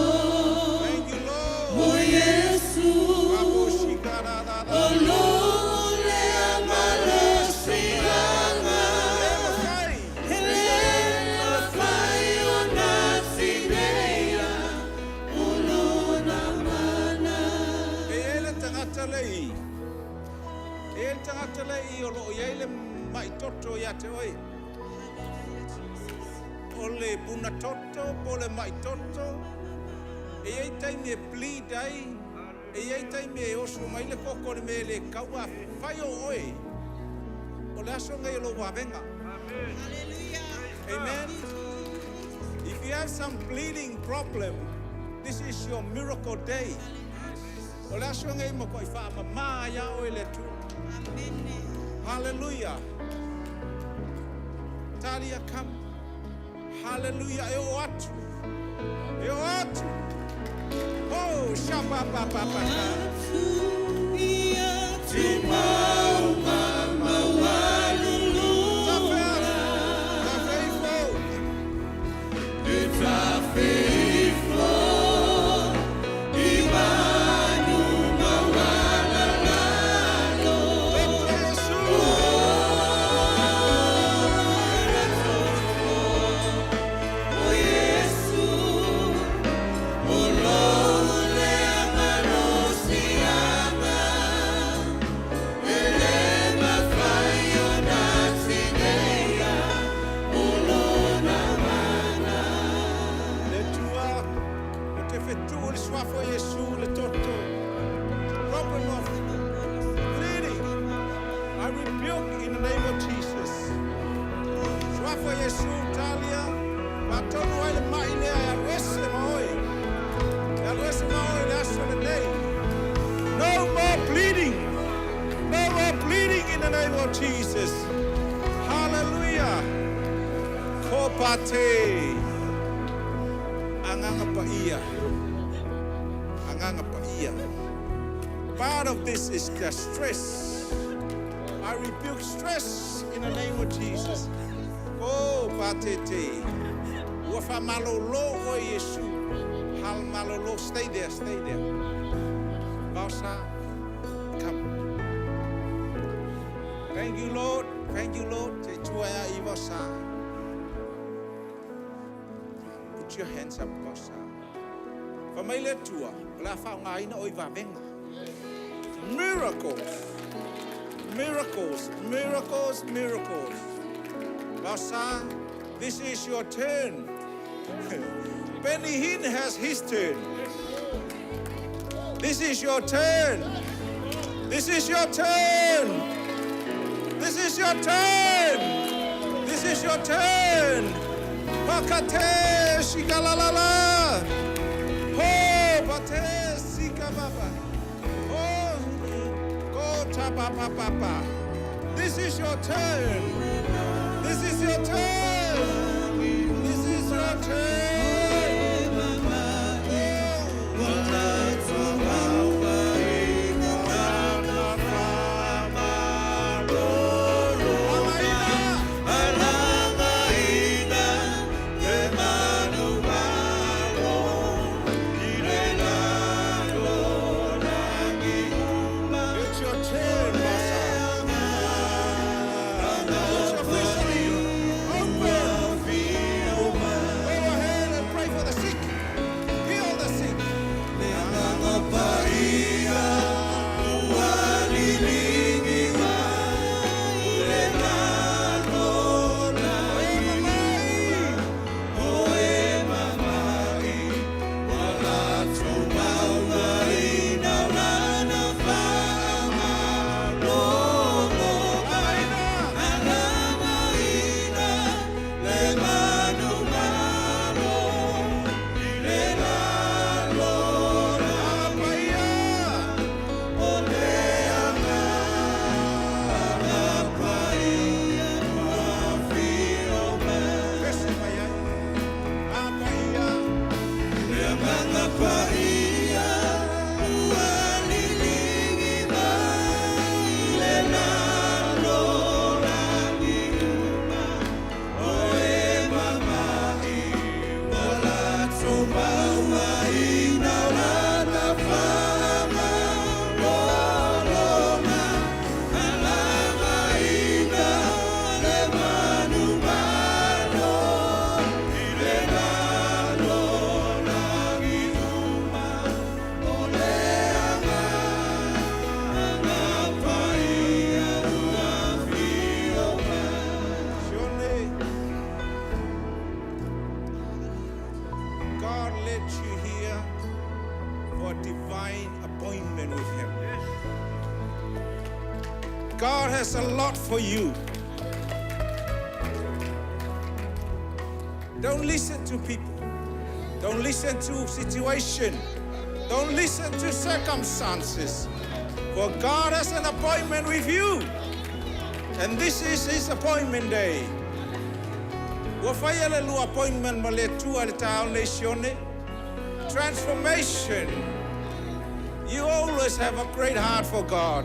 Thank you, Lord. o Iesu Babushika-da-da-da. o lo lea malosiaga E mafai. E le mafai ona tineia o lona mana. E i ai le tagata le i. E i ai le tagata le i o loo i ai le mai toto ia te oe. O le puna toto po le mai toto. E i ai taimi e bleed ai. E i ai taimi e oso mai le koko le mea le kaua fai o oe. O le aso ngai o lou vavega. Amen. If you have some bleeding problem, this is your miracle day. O le aso ngai ma koe whaamama ia oe le Atua. Hallelujah. Talia, come. Hallelujah. E o atu. E o atu. Oh, shaba ba ba ba ba. Ia tumau maualuluga Tafeifo. E tafeifo i manu maualalalo. Toto Yesu. Le toto o Iesu o lo lea malosiaga e le mafai ona tineia o lona mana. Le Atua, o te fetuu le suafa o Iesu le toto. Problem of bleeding. I rebuke in the name of Jesus. Suafa o Iesu, Talia, patonu ai le mai lea e alu ese ma oe. E alu ese ma oe le aso lenei. No more bleeding. No more bleeding in the name of Jesus. Hallelujah. Kopate. Agaga Paia. Agaga Paia. Part of this is the stress. I rebuke stress in the name of Jesus. Oh, patete. Ua faamalolo oe e Iesu. Hal malolo. Stay there, stay there. Bausa, come. Thank you, Lord. Thank you, Lord. Te tua ia i Bausa. Put your hands up, Bausa. Fa mai le Atua, o le a faaaogaina oe i vavega. Miracles. Miracles, miracles, miracles. Bausa, this is your turn. Benny Hinn has his turn. This is your turn. This is your turn. This is your turn. This is your turn. Pakate shikalalala. Ho pate sikababa. Ho go tapa pa pa pa. This is your turn. This is your turn. This is your turn. Amaina. Alagaina le manumalo i le lalolagi uma. It's your turn, Masa. It's officially open. Go ahead and pray for the sick. Heal the sick. Le Agaga Paia ua liligi mai i le lalolagi o e mama'i ua latou mauaina lana faamalologa. Alagaina le manumalo i le lalolagi o le Agaga Paia ua afio mai. Pese mai ai. Apaia. Le Agaga Paia ua liligi mai i le lalolagi uma o e mama'i ua latou mauaina lana faamalologa. Alagaina le manumalo i le lalolagi uma o le Agaga Paia ua afio mai. Sione. God led you here for a divine appointment with Him. God has a lot for you. Don't listen to people. Don't listen to situation. Don't listen to circumstances. For God has an appointment with you. And this is His appointment day. Ua faia le lua appointment ma le Atua le taeao nei Sione. Transformation. You always have a great heart for God.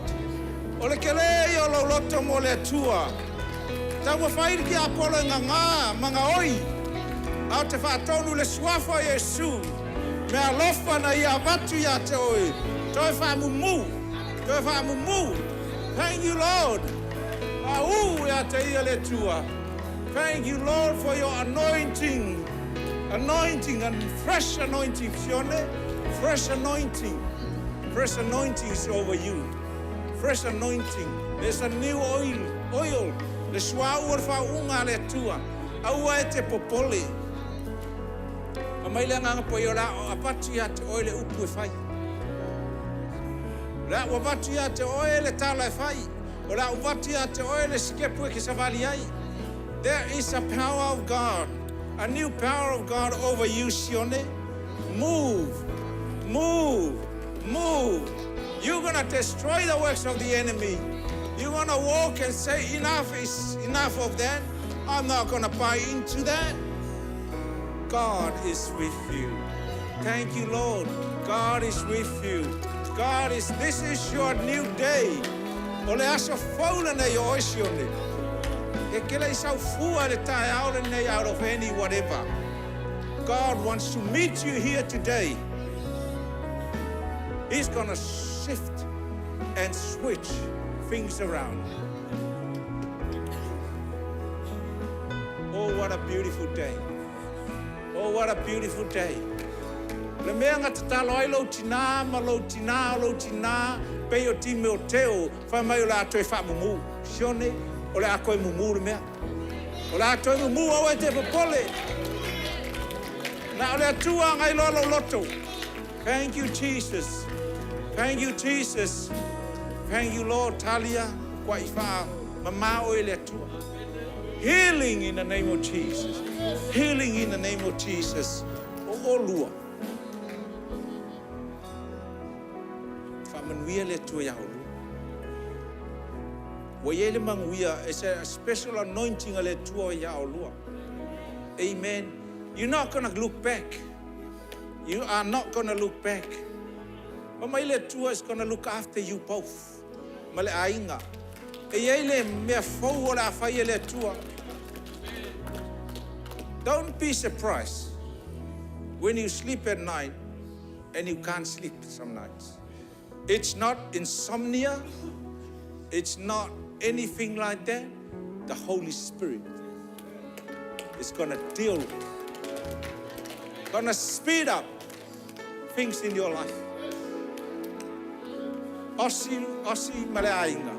O le kele ia o lou loto mo le Atua. Tau whai ki a polo i ngā ngā, mga oi. Ao te whaatonu le suafa o Iesu. Me alofa na ia avatu ia te oe. Toe whaamumu. Toe whaamumu. Thank you, Lord. Au ia te ia le Atua. Thank you, Lord, for your anointing. Anointing and fresh anointing, Sione. Fresh anointing. Fresh anointing is over you. Fresh anointing. There's a new oil. Oil. Le suaʻu o le faauuga a le Atua. Aua e te popole. A mai le Agaga Paia o le a avatu ia te oe le upu e fai. O le a ua avatu ia te oe le tala e fai. O le a avatu ia te oe le sikepu e ke savali ai. There is a power of God, a new power of God over you, Sione. Move, move, move. You're going to destroy the works of the enemy. You're going to walk and say, "Enough is enough of that. I'm not going to buy into that." God is with you. Thank you, Lord. God is with you. God is, this is your new day. O le aso fou lenei o oe Sione. E te le i sau fua i le taeao lenei out of any whatever. God wants to meet you here today. He's going to shift and switch things around. Oh, what a beautiful day. Oh, what a beautiful day. Le mea na tatalo ai lou tinā ma lou tinā o lou tinā, pei o Timoteo, fai mai o le a toe faamumu. Sione, o le a toe mumu le mea. O le a toe mumu, aua e te popole. Na o le Atua na iloa lou loto. Thank you, Jesus. Thank you, Jesus. Thank you, Lord. Talia, ua i faamamā oe e le Atua. Healing in the name of Jesus. Healing in the name of Jesus. O olua. Faamanuia le Atua iā olua. Ua i ai le manuia, it's a special anointing a le Atua iā olua. Amen. You're not gonna look back. You are not gonna look back. Fai mai le Atua is gonna look after you both. Ma le aiga. E i ai le mea fou o le a fai e le Atua. Don't be surprised when you sleep at night and you can't sleep some nights. It's not insomnia. It's not anything like that. The Holy Spirit is gonna deal, gonna speed up things in your life. Osi, Osi ma le aiga.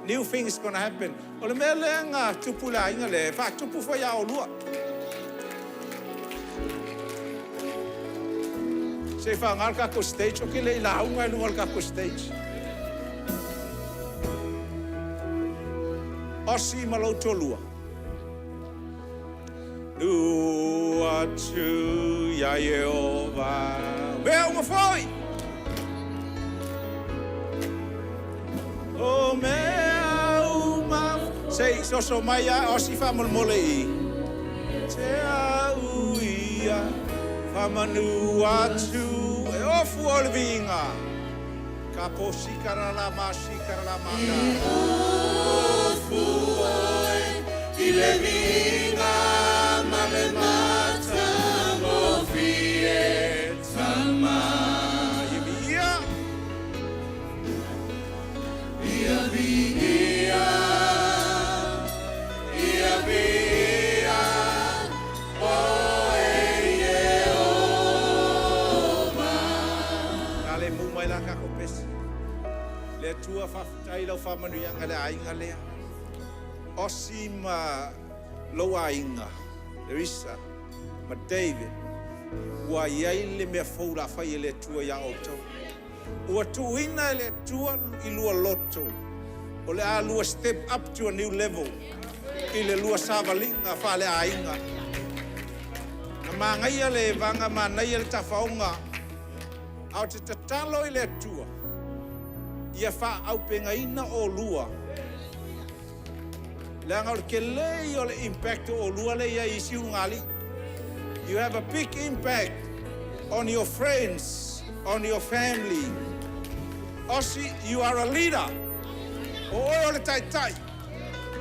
New thing is gonna happen. O le mea lea na tupu i le aiga lea, e faatupu foi ia olua. Se i faaaoga le tatou stage, ou te le i lauga i luga o le tatou stage. Osi ma lou toalua. Nu atu iā Ieova. Mea uma foi! O mea uma. Se i soso mai a Osi faamolemole i. Te au ia faamanu atu e ofu o le viiga. Ka po sikara la ma sikara la ma ka. E ofu oe i le viiga ma le matagofie Tama. Ia viia. Ia viia, ia viia oe Ieova. Na le mu mai la tatou pese. Le Atua faafetai i lau faamanuiaga i le aiga lea. Osi ma lou aiga, Larissa ma David, ua i ai le mea fou o le a fai e le Atua ia outou. Ua tuuina e le Atua i lua loto, o le a lua step up to a new level i le lua savaliga faaleaiga. Na manaia le evaga, manaia le tafaoga, a o te tatalo i le Atua, ia faaaupegaina olua, leaga o le tele ia o le impact o olua lea e i ai i isi ulugalii. You have a big impact on your friends, on your family. Osi, you are a leader. O oe o le taitai.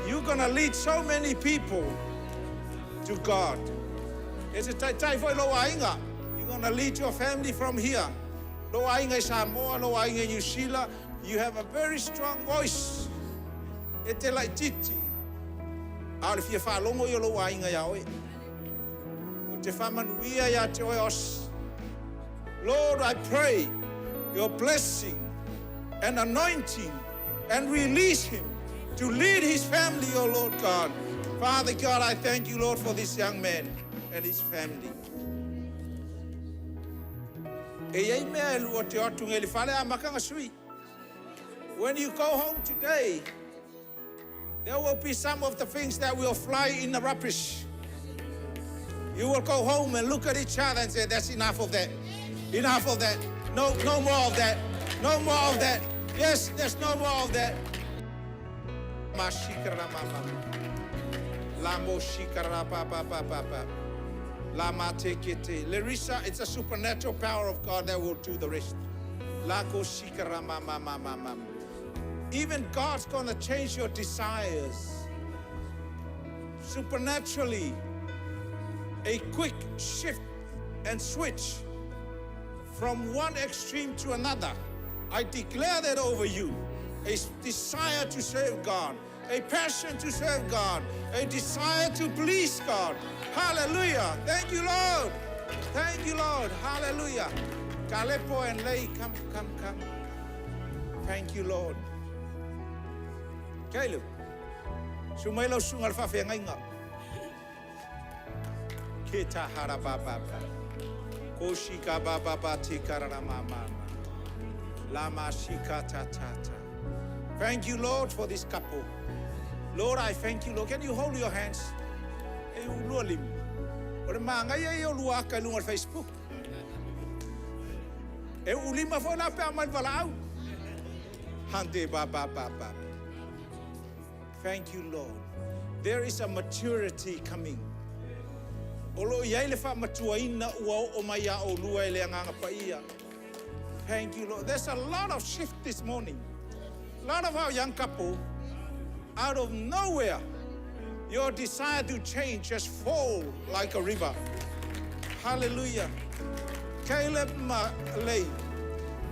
You gonna lead so many people to God. E te taitai foi lou aiga. You gonna lead your family from here. Lou aiga i Samoa, lou aiga i Niu Sila. You have a very strong voice. E te laitiiti, a o le fia faalogo ia o lou aiga iā oe. Ou te faamanuia ia te oe Osi. Lord, I pray your blessing and anointing and release him to lead his family, O Lord God. Father God, I thank you, Lord, for this young man and his family. E i ai mea e lua te o atu nei i le fale amata ona sui. When you go home today, there will be some of the things that will fly in the rubbish. You will go home and look at each other and say, that's enough of that. Enough of that. No, no more of that. No more of that. Yes, there's no more of that. Ma shikara la ma ma. La mo shikara la pa pa pa pa pa. Lama te kete. Larissa, it's a supernatural power of God that will do the rest. Lako shikara ma ma ma ma ma. Even God's gonna change your desires. Supernaturally, a quick shift and switch from one extreme to another. I declare that over you. A desire to serve God, a passion to serve God, a desire to please God. Hallelujah. Thank you, Lord. Thank you, Lord. Hallelujah. Kalepo and Lei, come, come, come. Thank you, Lord. Caleb, susu mai lau susuga i le faafeagaiga. Ke ta hara ba ba ba. Ko shika ba ba ba te karara ma ma ma. Lama shika ta ta ta. Thank you, Lord, for this couple. Lord, I thank you, Lord. Can you hold your hands? E ulua lima. O le māngaia ia o lua aka i luga o le Facebook. E ulima foi la pe a mai le valaau. Hante ba ba ba ba. Thank you, Lord. There is a maturity coming. O lo o i ai le faamatuaina ua oo mai iā oulua e le Agaga Paia. Thank you, Lord. There's a lot of shift this morning. A lot of our young couple, out of nowhere, your desire to change just fall like a river. Hallelujah. Caleb ma Lei.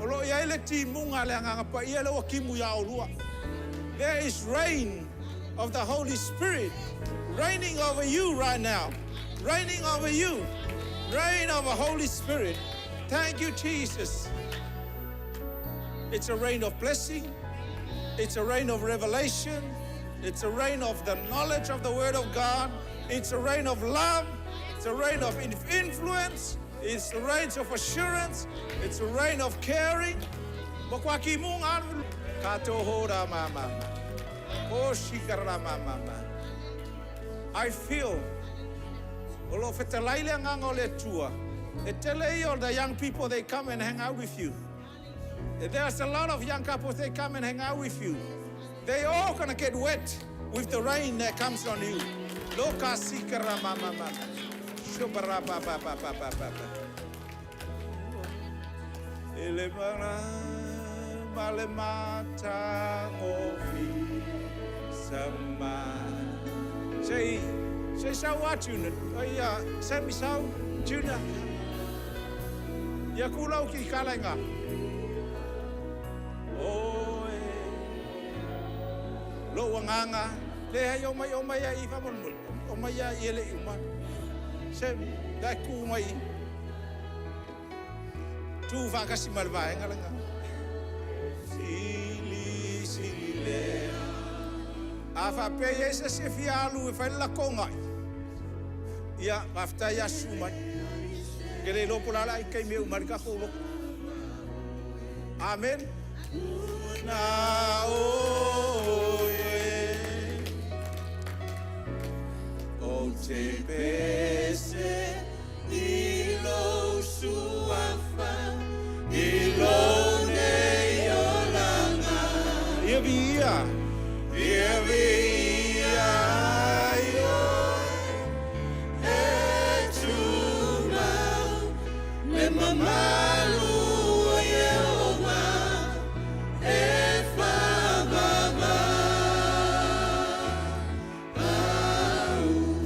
O lo o i ai le timuga a le Agaga Paia lea ua kimu iā oulua. There is rain of the Holy Spirit raining over you right now. Raining over you. Rain of the Holy Spirit. Thank you, Jesus. It's a rain of blessing. It's a rain of revelation. It's a rain of the knowledge of the Word of God. It's a rain of love. It's a rain of influence. It's a rain of assurance. It's a rain of caring. Mo kwa ki mu ngā ka toho rā mā mā mā. O shikara rā mā mā mā. I feel o lo fetalai le agaga o le Atua. E tele ia o the young people, they come and hang out with you. There's a lot of young couples, they come and hang out with you. They all gonna get wet with the rain that comes on you. Loka sikara ma ma ma. Shubara ba ba ba ba ba ba ba. Ele mana ma le mata ngofi sama. Say, say sau a Junior. Ai a, Sammy sau, Junior. Ia kulau ki kalainga. O e. Lou agaga, leai o mai o mai ai faamolemole. O mai a i e le i uma. Sammy, dai ku mai. Tu faakasi ma le vaega lena. Sili, sili lea. A faapea i ai se isi e fia alu e fai le lakoga. Ia, faafetai ia susu mai. Ke le iloa po o le a le ai taimi e uma ai le tatou lotu. Amen. Na oe ou te pese i lou suafa i lou nei olaga. Ia viia. Ia viia ai oe e tumau le mamalu o Ieova e faavavau.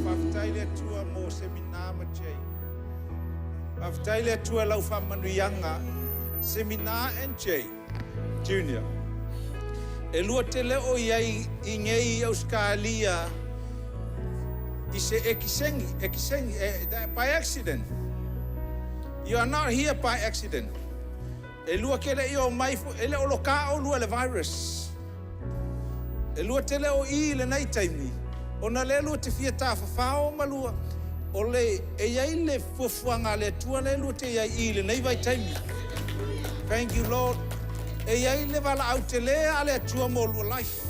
Faafetai le Atua mo Semina ma Jay. Faafetai le Atua i lau faamanuiaga Semina and Jay Junior. E lua te le o i ai i nei i Ausetalia i se ekiseni, ekiseni, e, by accident. You are not here by accident. E lua ke le i o mai, e le o lo ka o lua le virus. E lua te le o i i lenei taimi, ona le lua te fia tafafao ma lua, o le, e i ai le fuafuaga a le Atua le lua te i ai i lenei vaitaimi. Thank you, Lord. E i ai le valaau tele a le Atua mo lua life.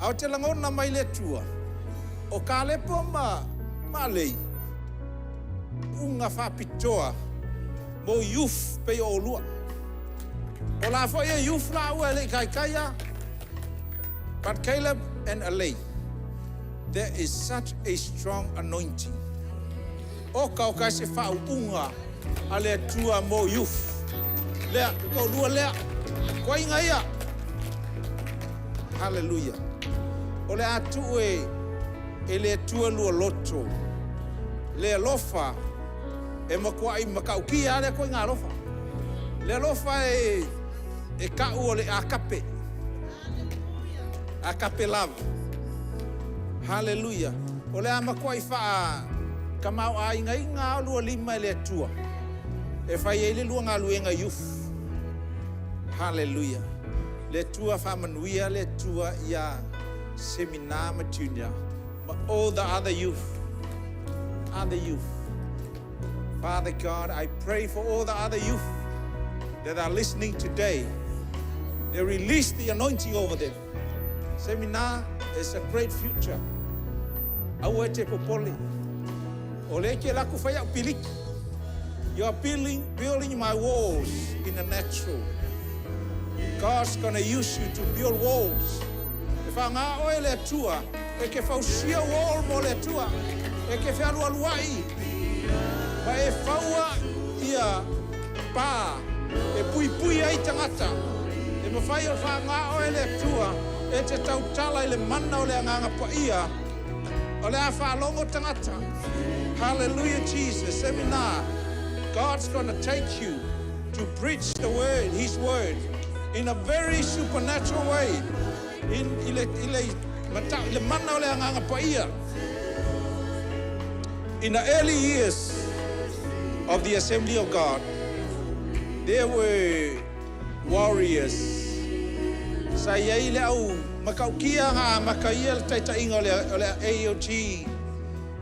A o te lagona mai le Atua, o Kalepo ma Malei, uga faapitoa mo youth pei o olua. O la foi e youth laua e le i taitai a. But Caleb and Alei, there is such a strong anointing. Oka oka e se faauuga a le Atua mo youth. Lea, le toalua lea. Toaiga ia. Hallelujah. O le a tuu e, e le Atua lua loto, le alofa e matuai matautia lava lea ituaiga alofa. Le alofa e, e tau o le agape. Agape love. Hallelujah. O le a matuai faatamaoaigaina lava oulua lima e le Atua e fai ai le lua galuega youth. Hallelujah. Le Atua faamanuia le Atua ia Semina ma Junior ma all the other youth. Other youth. Father God, I pray for all the other youth that are listening today. They release the anointing over them. Semina is a great future. Aua e te popole. O lea e te alu atu fai au piliki. You are building, building my walls in the natural. God's gonna use you to build walls. E faaaoga oe e le Atua e te fausia wall mo le Atua. E te fealualuai ma e faua ia pa e puipui ai tagata. E mafai ona faaaoga oe e le Atua e te tautala i le mana o le Agaga Paia. O le a faalogo tagata. Hallelujah Jesus. Semina. God's gonna take you to preach the word, His word, in a very supernatural way. In, i le, i le, mata, i le mana o le Agaga Paia. In the early years of the Assembly of God, there were warriors. Sa i ai le au matautia na amata ia le taitaiga o le, o le AOG.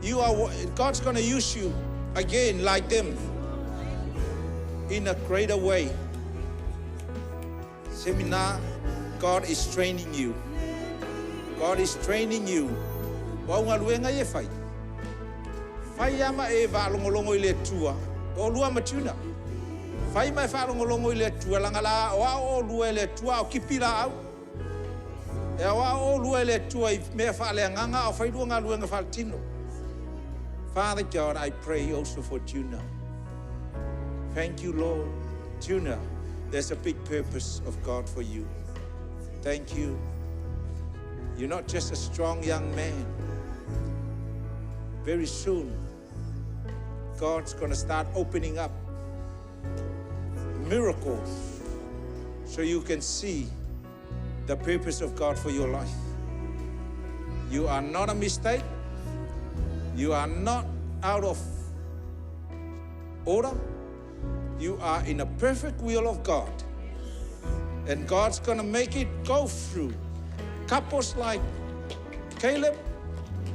You are, God's going to use you again like them in a greater way. Semina, God is training you. God is training you. O au galuega ia e fai. Fai lava ma e faalogologo i le Atua, o oulua ma Juna. Fai ma e faalogologo i le Atua, leaga la aoao oulua e le Atua a o tipi laau. E aoao oulua e le Atua i mea faaleagaga a o fai lua galuega faaletino. Father God, I pray also for Juna. Thank you, Lord. Juna, there's a big purpose of God for you. Thank you. You're not just a strong young man. Very soon, God's going to start opening up miracles so you can see the purpose of God for your life. You are not a mistake. You are not out of order. You are in a perfect will of God. And God's going to make it go through couples like Caleb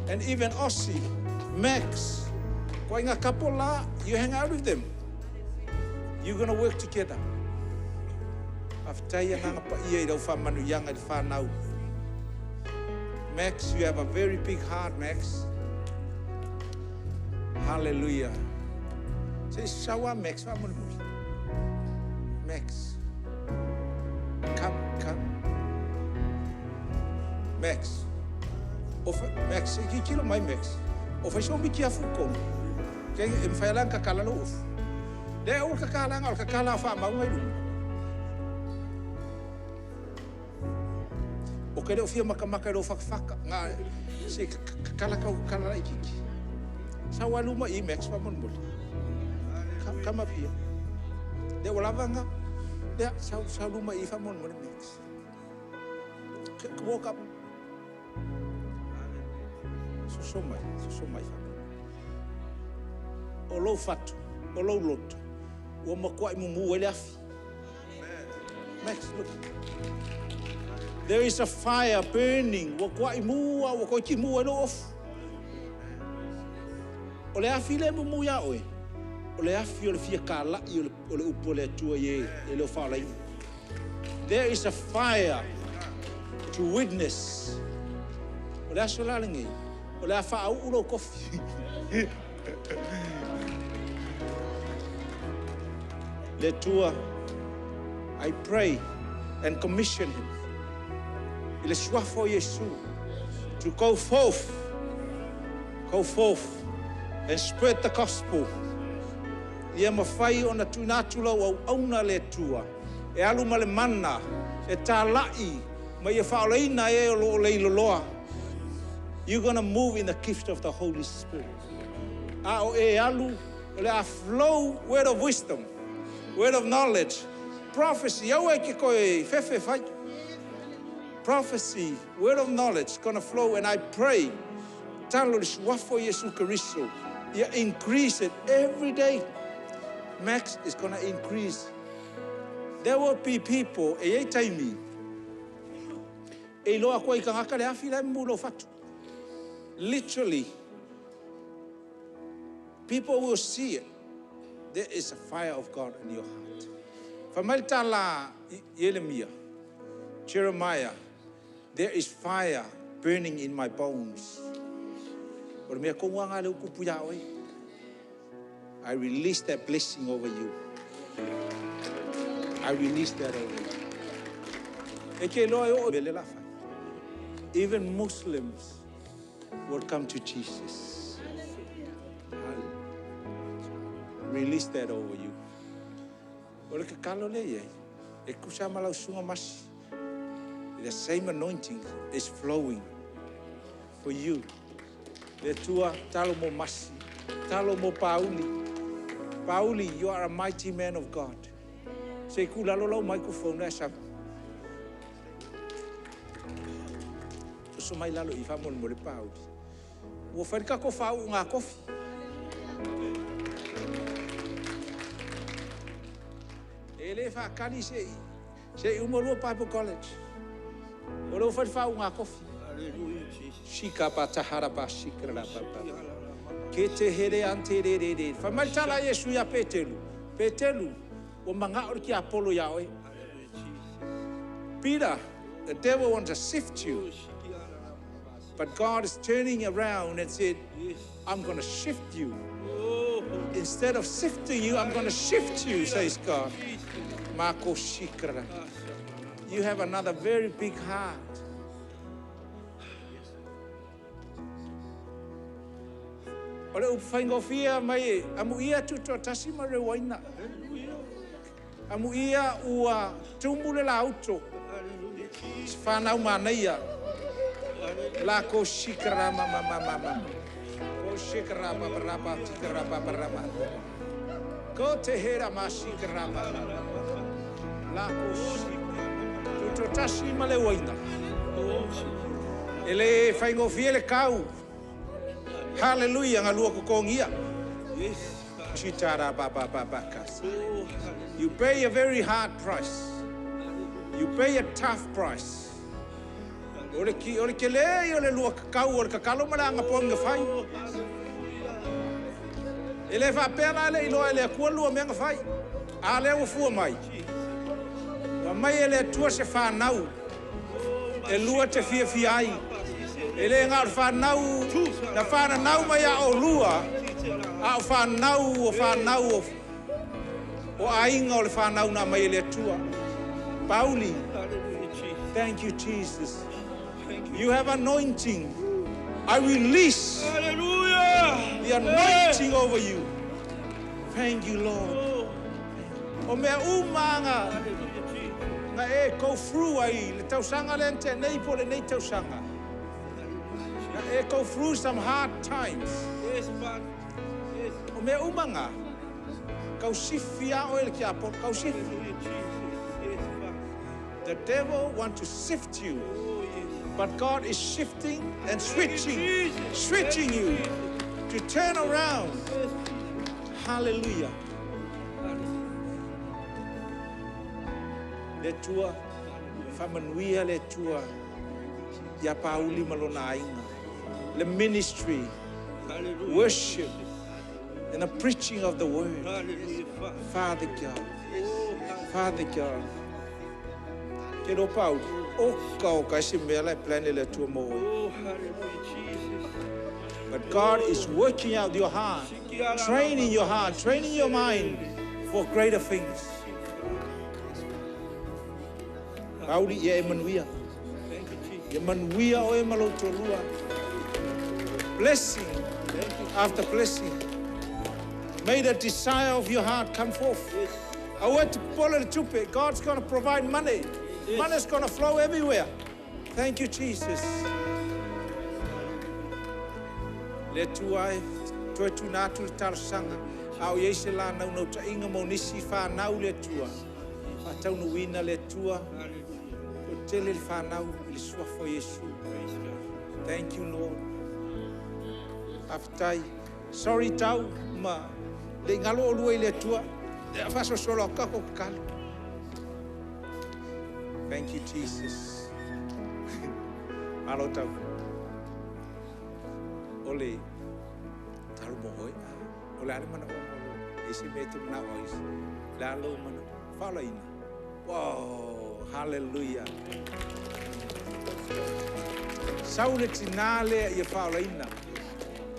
and even Ossie, Max. Going a couple la, you hang out with them. You're going to work together. Faafetai Agaga Paia i lau faamanuiaga i le fanau. Max, you have a very big heart, Max. Hallelujah. Se i sau lava Max faamolemole. Max. Come, come. Max. O fa, Max, se i tilotilo mai Max. O fai sou mitiafu i totonu. Ke, e mafai lava la ona tatala lou ofu. Leai, aua le tatalaga, o le tatala o faamauga i luga. Ou te le o fia matamata i lou fatafata. Na, se i tatala tau tatala laitiiti. Sau lava i luma i i Max faamolemole. Come, come up here. Lea ua lava lena. Lea, sau, sau luma i i faamolemole Max. Walk up. Soso mai, soso mai faamolemole. O lou fatu, o lou loto, ua matuai mumu ai le afi. Max, look. There is a fire burning. Ua tuai mu a ua toe timu ai lou ofu. O le afi lea e mumu iā oe, o le afi o le fia kalai o le, o le upu a le Atua i e e le o faaolaina. There is a fire to witness. O le aso la lenei, o le a faauu lou tofi. Le Atua, I pray and commission him i le suafa o Iesu to go forth, go forth and spread the gospel. Ia mafai ona tuuina atu lau auauna le Atua e alu ma le mana e talai ma ia faaolaina e o lo o leiloloa. You're gonna move in the gift of the Holy Spirit. A o e alu, o le a flow word of wisdom, word of knowledge, prophecy. Aua e ke koe fefe fai. Prophecy, word of knowledge gonna flow and I pray talo le suafa o Iesu Keriso ia increase it every day. Max is gonna increase. There will be people e iai taimi e iloa atu ai i tagata le afi la e mumu i lou fatu. Literally, people will see it. There is a fire of God in your heart. Fai mai le tala i Ielemia, Jeremiah, there is fire burning in my bones. O le mea tonu lava lena lea ua tupu ia oe. I release that blessing over you. I release that over you. E te iloa e oo i mea lea o le a fai. Even Muslims will come to Jesus. Release that over you. O le tatalo lea i ai, e tusa lava ma lau susuga Masi, the same anointing is flowing for you. Le Atua, talo mo Masi, talo mo Pauli. Pauli, you are a mighty man of God. Se i tuu i lalo lau microphone la e sau. Oso mai lalo i i faamolemole Pauli. Ua fai le tatou faauuga tofi. E le faatali se i uma lua Bible College. O lea ua fai le faauuga tofi. Shika ba tahara ba shikara ba ba. Ke te hele ante re re re. Fai mai le tala a Iesu ia Petelu, Petelu, ua manao le tiapolo ia oe. Peter, the devil wants to sift you. But God is turning around and said, I'm going to shift you. Instead of sifting you, I'm going to shift you, says God. Mako shikara. You have another very big heart. O le upu faigofie mai e, amuia tutoatasi ma reuaina. Amuia ua tumu le lauto. Se whanau manaia. La ko shikara ma ma ma ma ma. Ko shikara ba ba ra ba tikara ba ba ra ba. Ko te hera ma shikara ma ma ma. La ko shikara. Tutoatasi ma le uaina. E le faigofie le kau. Hallelujah, galua kokogia. Chitara ba ba ba ba kasi. You pay a very hard price. You pay a tough price. O le, ki, o le kele i o le lua kakau o le kakalo ma le agapogi na fai. E le faapea la le iloa e le Atua lua mea na fai. A lea ua fua mai. Ua aumai e le Atua se fanau e lua te fiafia ai. E le na o le fanau na fananau mai a olua, a o fanau o fanau o aiga o le fanau na aumai e le Atua. Pauli, thank you Jesus. You have anointing. I release the anointing over you. Thank you, Lord. O mea uma nga na e go through ai le tausaga lea na tea nei po o lenei tausaga. Na e go through some hard times. O mea uma nga, kau sifi a oe le tiapono, kau sifi. The devil want to sift you, but God is shifting and switching, switching you to turn around. Hallelujah. Le Atua, faamanuia le Atua ia Pauli ma lona aiga. Le ministry, worship, and the preaching of the word. Father God, Father God. Ke iloa Pauli, oka oka e se mea la e plan e le Atua mo oe. But God is working out your heart, training your heart, training your mind for greater things. Pauli, ia e manuia. Ia manuia oe ma lou toalua. Blessing. After blessing. May the desire of your heart come forth. Aua e te popole i le tupe. God's going to provide money. Money's going to flow everywhere. Thank you, Jesus. Le Atua e, toe tuuina atu le talosaga, a o i ai se la naunautaiga mo nisi fanau le Atua. Faataunuuina le Atua, toatele le fanau i le suafa o Iesu. Thank you, Lord. Faafetai. Sorry tau ma le i galo oulua i le Atua. Ia faasolosolo atu tatou tatalo. Thank you, Jesus. Malo tau. O le talo mo oe. O le a le manaoga o lou. E se mea e te manao ai. Le a lou manao. Faolaina. Wow, hallelujah. Sau le tinā lea ia faaolaina.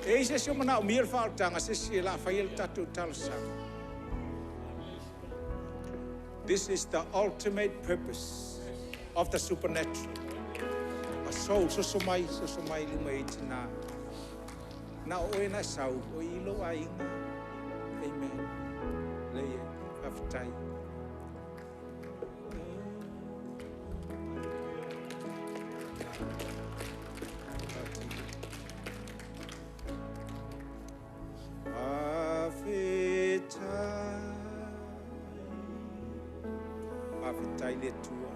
E i ai se isi o manaomia le faaolataga, se isi e la faia le tatou talosaga. This is the ultimate purpose of the supernatural. A soul, soso mai, soso mai i luma i tinā. Na o oe na e sau, o i lou aiga. Amen. Lei e, faafetai. Faafetai le Atua.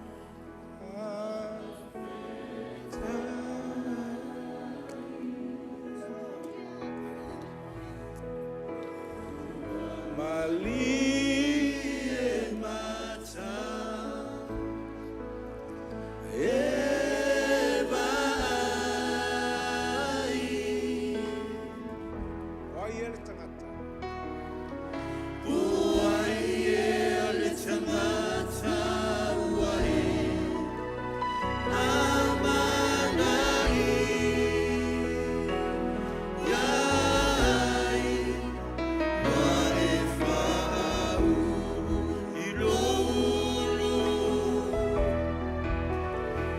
Malie mata e vaai. O ai ea le tagata? O ai ea le tagata ua e amanaia ai, ua e faaulu i lou ulu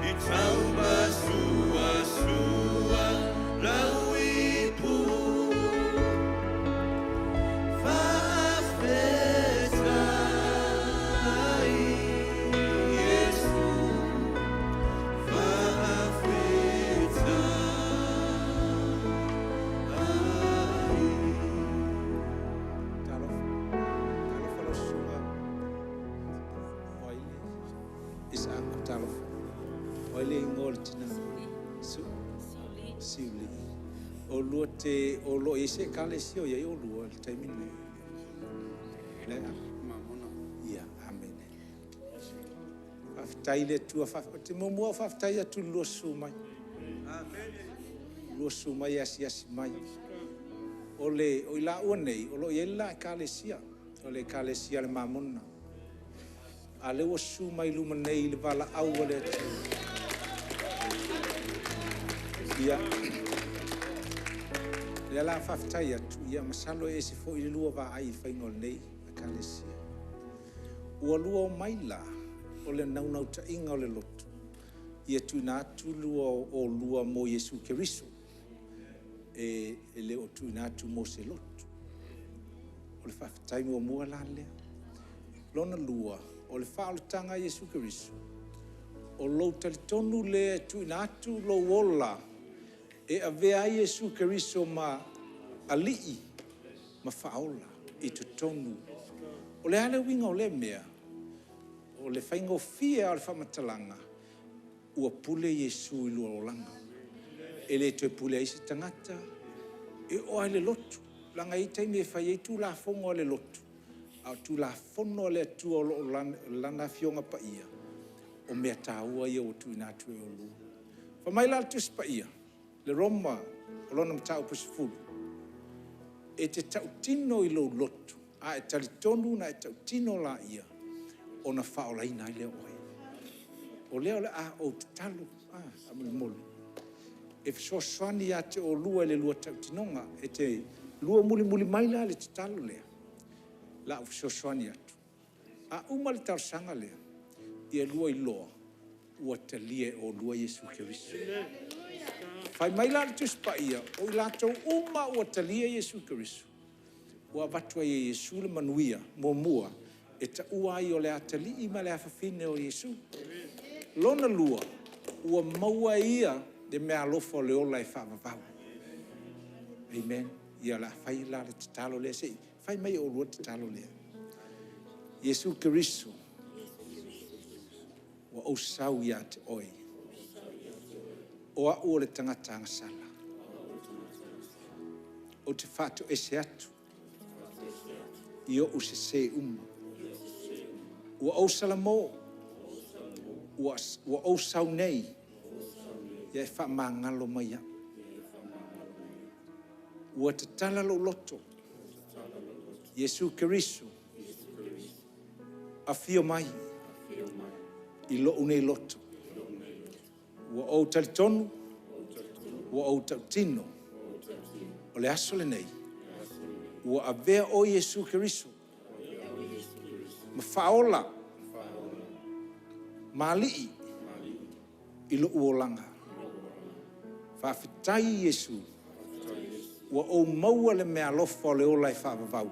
i taumasuasua lau ipu. Faafetai Iesu, faafetai. Talofa. Talofa lau susuga. O ai le Isaako, talofa. O ai le igoa o le tina? Su. Siuli. Oulua te, o lo o i ai se ekalesia o i ai oulua i le taimi lenei? Le a? Ia, amene. Faafetai i le Atua. Ou te muamua faafetai atu i le lua susu mai. Lua susu mai e asiasi mai. O le, o i laua nei, o lo o i ai le la ekalesia. O le ekalesia a le Mamona. A lea ua susu mai i luma nei i le valaau a le Atua. Ia, lea la faafetai atu, ia masalo e ese foi le lua vaai i le faiga o lenei ekalesia. Ua lua omai la, o le naunautaiga o le loto, ia tuuina atu lua oulua mo Iesu Keriso. E le o tuuina atu mo se loto. O le faafetai muamua la lea. Lona lua, o le faaolataga a Iesu Keriso, o lou talitonu lea e tuuina atu lou ola e avea ai Iesu Keriso ma Alii ma Faaola i totonu. O le a le uiga o lea mea? O le faigofie lava o le faamatalaga, ua pule Iesu i lua olaga. E le toe pule ai se tagata, e oo lava i le lotu. Leaga e i ai taimi e fai ai Tulafono a le lotu, a o Tulafono a le Atua o lo o Lana Afioga Paia, o mea taua ia ua tuuina atu e oulua. Fai mai la le Tusi Paia, le Roma o lona mataupu e 10, e te tautino i lou lotu, a e talitonu ona e tautino laia, ona faaolaina ai lea o oe. O lea o le a ou tatalo, faamolemole, e fesoasoani ia te oulua i le lua tautinoga. E te lua mulimuli mai la i le tatalo lea, o le a ou fesoasoani atu. A uma le talosaga lea, ia lua iloa ua talia e oulua Iesu Keriso. Fai mai la le Tusi Paia, o i latou uma ua talia Iesu Keriso, ua avatu ai e Iesu le manuia, muamua, e taua ai o le atalii ma le afafine o Iesu. Lona lua, ua maua e ia le meaalofa o le ola e faavavau. Amen. Ia o le a fai la le tatalo lea, se i fai mai e oulua le tatalo lea. Iesu Keriso, ua ou sau ia te Oe, o au o le tagata agasala. Ou te faatoese atu i ou sese uma. Ua ou salamo, ua ou sau nei, ia e faamagalo mai au. Ua tatala lou loto, Iesu Keriso, afio mai i lou nei loto. Ua ou talitonu, ua ou tautino, o le aso lenei, ua avea Oe Iesu Keriso ma Faaola ma Alii i lou olaga. Faafetai Iesu, ua ou maua le meaalofa o le ola e faavavau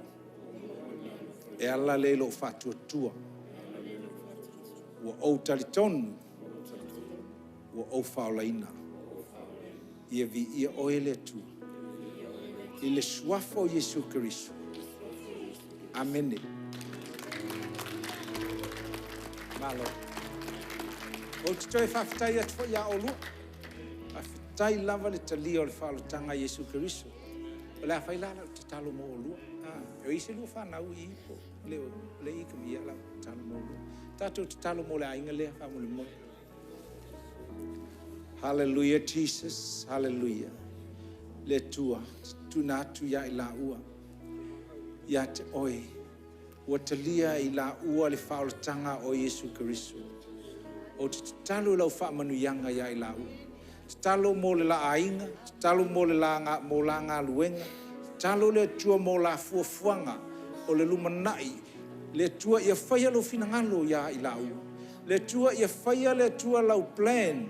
e ala lea i lou faatuatua. Ua ou talitonu ua ou faaolaina. Ia viia Oe le Atua, i le Suafa o Iesu Keriso. Amene. Malo. Ou te toe faafetai atu foi ia oulua, faafetai lava le talia o le faaolataga a Iesu Keriso. O le a fai la lau tatalo mo oulua. O i ai se lua fanau i i po o… O lea e i i? Ia o le a ou tatalo mo oulua. Tatou tatalo mo le aiga lea faamolemole. Hallelujah Jesus, Hallelujah. Le Atua, tuuina atu ia i laua ia te Oe, ua talia e i laua le faaolataga a Oe Iesu Keriso. Ou te tatalo i lau faamanuiaga ia i laua. Tatalo mo le la aiga, tatalo mo la galuega, tatalo le Atua mo la fuafuaga o le lumanai. Le Atua ia faia Lou finagalo ia i laua. Le Atua ia faia le Atua lau plan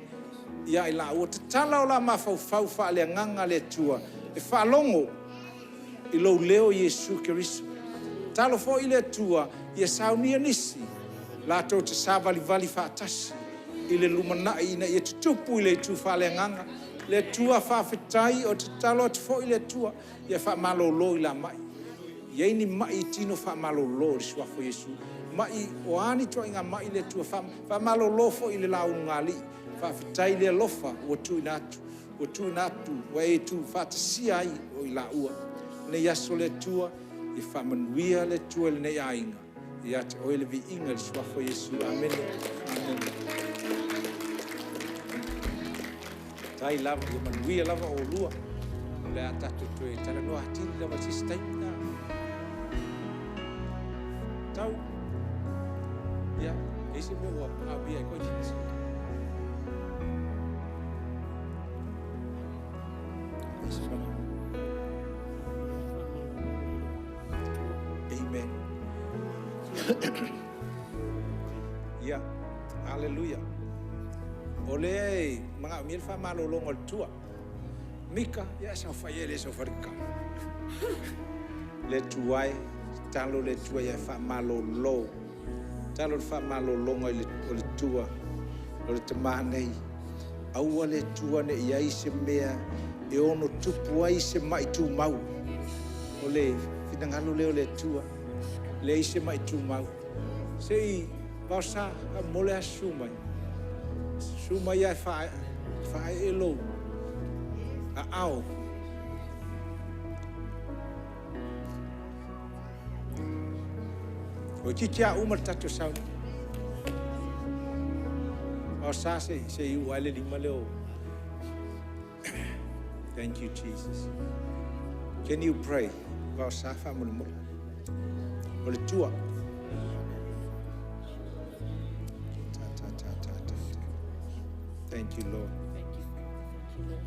ia i laua. Tatala o la mafaufau faaleagaga le Atua e faalogo i lou leo Iesu Keriso. Tatalo foi le Atua ia saunia nisi latou te savalivali faatasi i le lumanai ina ia tutupu i le itu faaleagaga. Le Atua faafetai, ou te tatalo atu foi le Atua ia faamalolo i la mai. Ia i ai ni mai i tino, faamalolo i le Suafa o Iesu. O a ni ituaiga mai le Atua, faamalolo foi i le la ulugalii. Faafetai le alofa ua tuuina atu, ua tuuina atu ua e tuufaatasia ai o i laua. I lenei aso le Atua, ia faamanuia le Atua i lenei aiga. Ia te Oe le viiga i le Suafa o Iesu. Amene. Faafetai lava, ia manuia lava oulua. O le a tatou toe talanoa atili lava i se isi taimi. Tau, ia, e i ai se mea ua manaomia ai koe? Amen. Ia, haleluia. O lea e manaomia le faamalologa o le tua. Mika, ia e saofai ea e le saofai i le tatalo. Le Atua e, tatalo le Atua ia e faamalolo. Tatalo i le faamalologa o le tua, o le tama nei. Aua le Atua ne i i ai se mea e ono tupu ai se mai tumau. O le finagalo lea o le Atua, leai se mai tumau. Se i, Vaosa, faamolemole lava susu mai. Susu mai ae faaee lou aao. Toeitiiti lava uma le tatou saunoaga. Vaosa, se i uu ae le lima lea o… Thank you, Jesus. Can you pray? Vaosa, faamolemole. O le tua. Ta, ta, ta, ta, ta, ta. Thank you, Lord. Thank you. Thank you, Lord.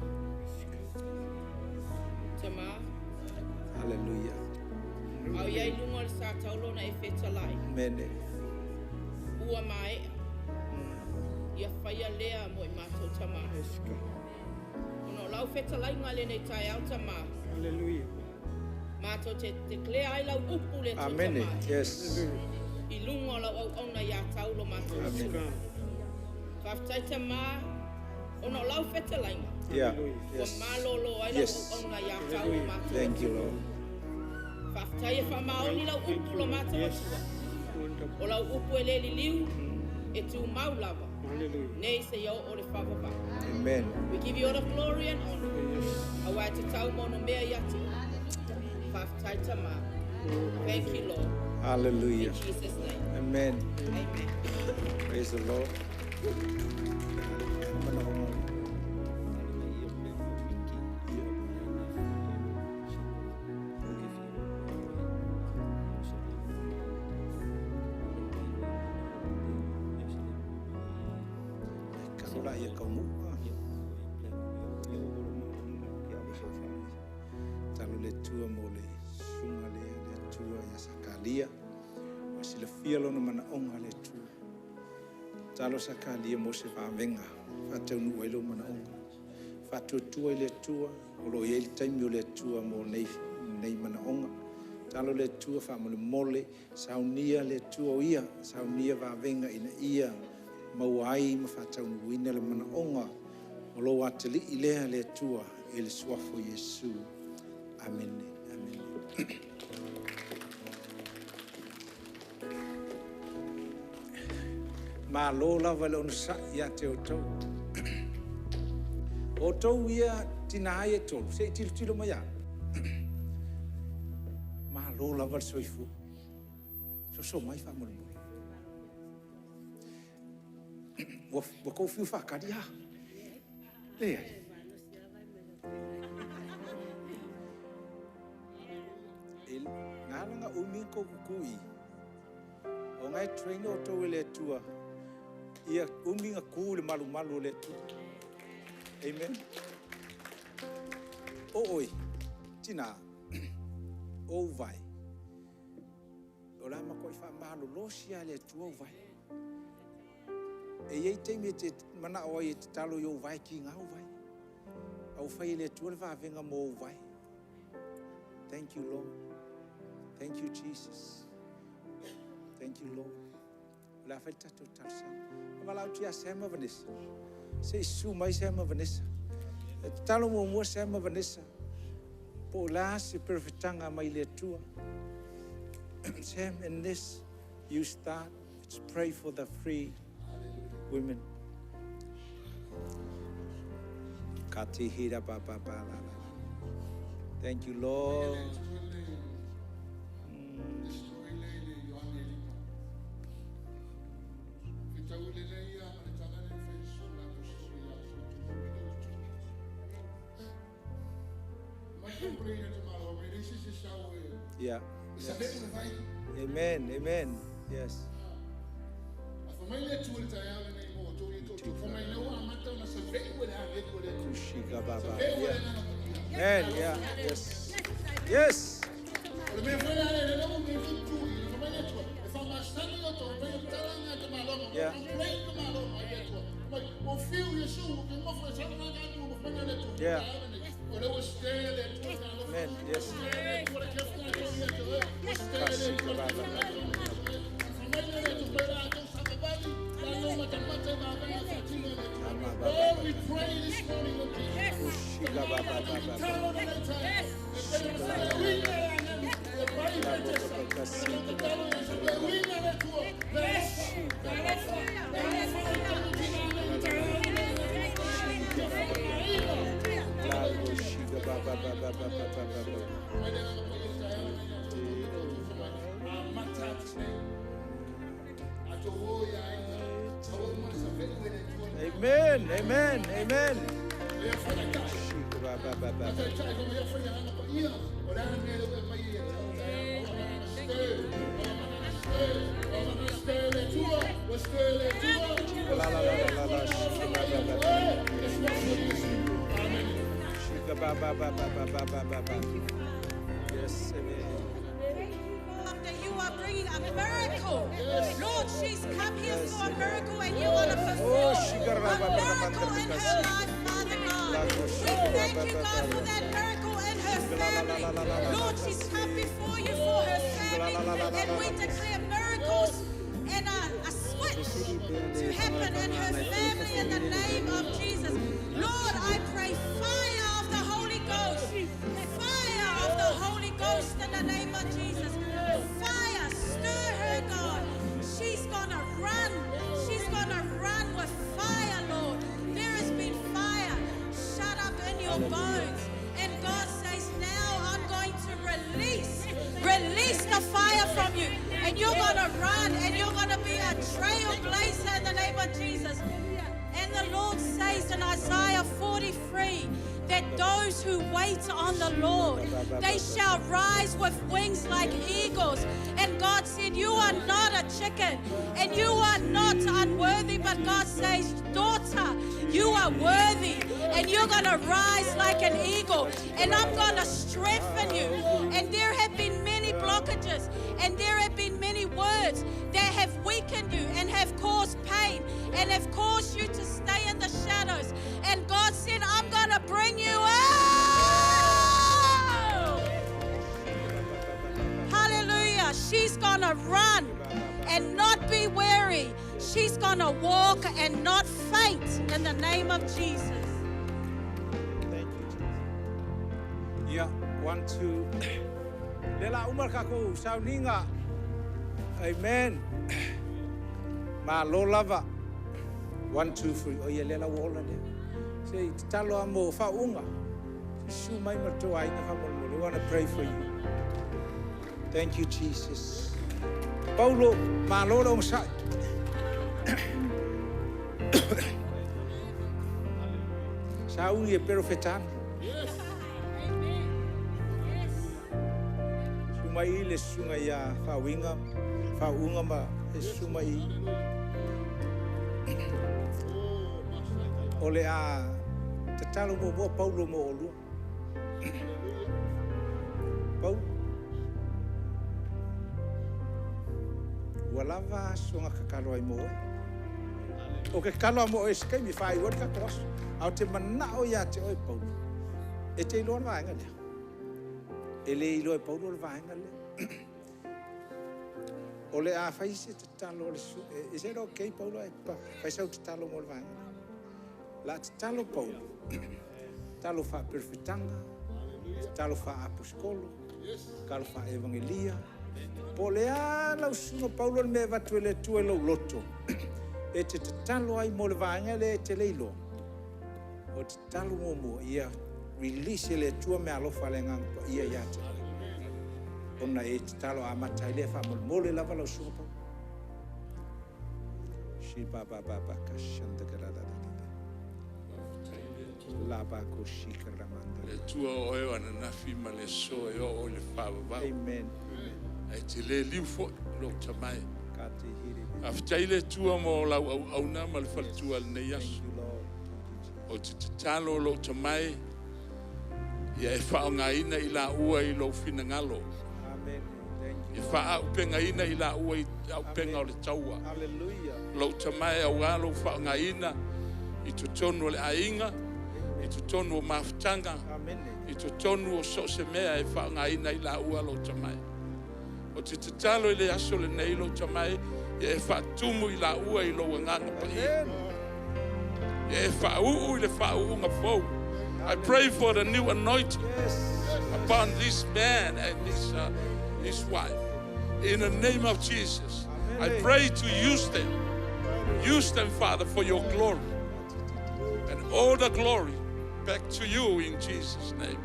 Tama, Hallelujah. a o iai luga o le sa taulo na e fetalai. Mene. Ua maea. Ia faia lea mo i matou tama. Ona o lau fetalaiga i lenei taeao Tamā. Hallelujah. Matou te declare ai lau upu le Atua Amene. Tamā. Yes. I luga o lau auauna ia Taulo matou Amen. susu. Faafetai Tamā, ona o lau fetalaiga. Yeah. Ua Yes. malolo ai lau auauna ia Taulo matou Thank you, Atua. Lord. Faafetai e faamaoni lau upu lo matou Atua. Wonderful. O lau upu e le liliu, e tumau lava. Hallelujah. Nei seia oo le faavavau. Amen. We give you all the glory and honor. Yes. Auā e tatau ma ona mea ia te oe. Faafetai Tamā. Thank you, Lord. Hallelujah. In Jesus' name. Amen. Amen. Praise the Lord. Kalo la ia kaumu'a. Talo le Atua mo le susuga lea, le Atua ia Sakalia. Ua silafia lona manaoga le Atua. Talo Sakalia mo se vavega, faataunuu ai lou manaoga. Faatuatua i le Atua, o lo o i ai le taimi o le Atua mo nei, nei manaoga. Talo le Atua faamolemole, saunia le Atua o ia, saunia vavega ina ia maua ai ma faataunuuina le manaoga o lou atalii lea le Atua i le suafa o Iesu. Amene. Amene. Malo lava le onosai ia te outou. O outou ia tinā e tolu, se i tilotilo mai a. Malo lava le soifua. Soso mai faamolemole. Ua ua kou fiu faakali a. Leai. E ngā umi kou kukui. O ngai train outou e le Atua. Ia umi nga ku le malumalu o le Atua. Amen. O oi, tina, o vai. O la ma koi wha malolosi a le Atua o vai. E iai taimi e te manao ai e te talo i ou vae ki ngā o vai. Au whai e le Atua le vavenga mo ou vae. Thank you, Lord. Thank you, Jesus. Thank you, Lord. O le a fai le tatou talosaga. E valaau atu ia Sam ma Vanessa. Se i susu mai Sam ma Vanessa. E tatalo muamua Sam ma Vanessa. Po o le a se perofetaga mai le Atua. Sam and this, you start. Let's pray for the free women. Ka te hira ba ba ba la la. Thank you, Lord. Yeah. Yes. Amen. Amen. Yes. Kushika baba. Yeah. Amen. Yeah. Yes. Yes. Yeah. Yeah. Amen. Yes. Kasika baba. Lord, we pray this morning, Lord Jesus. Kushika baba baba. Shika baba baba baba baba. Amen. Amen. Amen. Shika baba baba. La la la la la la. Shika baba baba. Shika baba baba baba baba baba. Yes. Amen. That you are bringing a miracle. Lord, she's come here for a miracle and you want to Oh, perform shika a baba baba miracle in her life, Father God. We Thank you, God, for that miracle in her family. Lord, she's come before you for her family, and we declare miracles and a switch to happen in her family in the name of Jesus. Lord, I pray fire of the Holy Ghost. Fire of the Holy Ghost in the name of Jesus. Fire, stir her, God. She's gonna run. She's gonna run with fire, Lord. There has been fire shut up in your bones. And God says, now I'm going to release the fire from you. And you're gonna run and you're gonna be a trailblazer in the name of Jesus. And the Lord says in Isaiah 43 that those who wait on the Lord, they shall rise with wings like eagles. And God said, you are not a chicken and you are not unworthy, but God says, daughter, you are worthy and you're going to rise like an eagle and I'm going to strengthen you. And there have been many blockages and there have been many words that have weakened you and have caused pain and have caused you to stay in the shadows. And God said, I'm going to bring you out. Hallelujah. She's going to run and not be weary. She's going to walk and not faint in the name of Jesus. Thank you, Jesus. Yeah, 1, 2. Le la umar ka ko sauninga. Amen. Ma lo lava. 1, 2, 3. O ia le la wola le. Se te talo a mo whaunga. Se su mai ma tō aina wha mo mo. We want to pray for you. Thank you, Jesus. Paulo, ma lo la umsai. Saungi e pero whetani. Yes. Amen. Yes. Su mai i le sunga ia whawinga, whaunga ma e su mai. O le a te talo mo mo Paulo mo olua. Paulo. Ua lava aso nga kakalo ai mo oe. O ke kalo a mo oe se kaimi whai ua ka aso. Au te manao ia te oe Paulo. E te iloa le vaenga lea. E le iloa e Paulo le vaenga lea. O le a whai se te talo o le su... Is it okay, Paulo? E pa, whai sau te talo mo le vaenga lea. La te talo Paulo. Talo wha perfetanga. Te talo wha aposkolo. Talo wha evangelia. Po le a lau sunga Paulo le mea vatu e le tua e lau loto. E te te talo ai mo le vaenga le e te leiloa. O te talo mo mo ia release le tua mea alofa le nganga pa ia ia te. Ona e te talo a mata i le wha mole mole lava lau sunga Paulo. Shi ba ba ba ba ka shanda ka la la la la. La ba ko shi ka ramanda. Le tua o e wana nafi ma le so e o o le wha wa. Amen. E te le liu fo lo tamai. Ka te hiri. A whitai le tua mo lau au au nā ma le whaletua le nei aso. Thank you, Lord. Thank you, Jesus. O te te talo lo tamai, ia e whaonga ina i la ua i lo whinangalo. Amen. Thank you. E wha au penga ina i la ua i au penga o le taua. Hallelujah. Lo tamai au alo whaonga ina i totonu o le ainga, i totonu o mafutanga, Amen. i totonu o so se mea e whaonga ina i la ua lo tamai. O te te talo i le aso le nei lo tamai, ia e whaatumu i la ua i lo wanganga pa ia. Ia e whauu i le whauu ngā fou. I pray for the new anointing upon this man and his wife. In the name of Jesus, I pray to use them. Use them, Father, for your glory. And all the glory back to you in Jesus' name.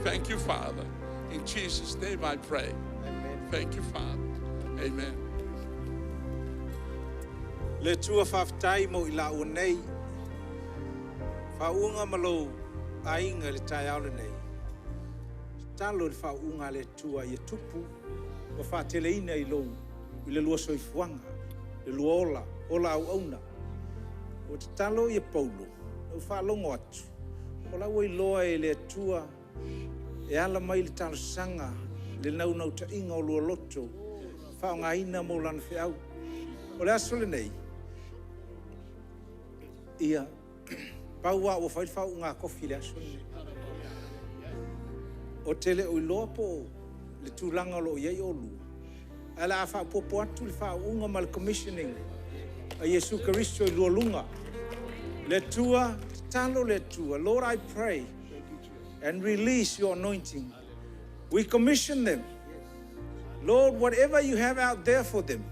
Thank you, Father. In Jesus' name I pray. Amen. Thank you, Father. Amen. Le tua whawhitai mo i la ua nei. Whaunga malo ainga le tai aole nei. Talo le whaunga le tua i e tupu. Wa whateleina i lou, i le lua soifuanga, le lua ola, ola au auna. O te talo i e Paulo, au whaalongo atu. O lau i loa e le tua, e ala mai le talo sanga, le naunau ta inga o lua loto, whaonga ina mo lana wheau. O le aso le nei, ia, pau a ua whai whau ngā kofi le aso le nei. Ou te le o iloa po o le tulaga o lo o i ai oulua, ae o le a faaopoopo atu le faauuga ma le commissioning a Iesu Keriso i lua luga. Le Atua, tatalo le Atua, Lord I pray and release your anointing. We commission them. Lord, whatever you have out there for them,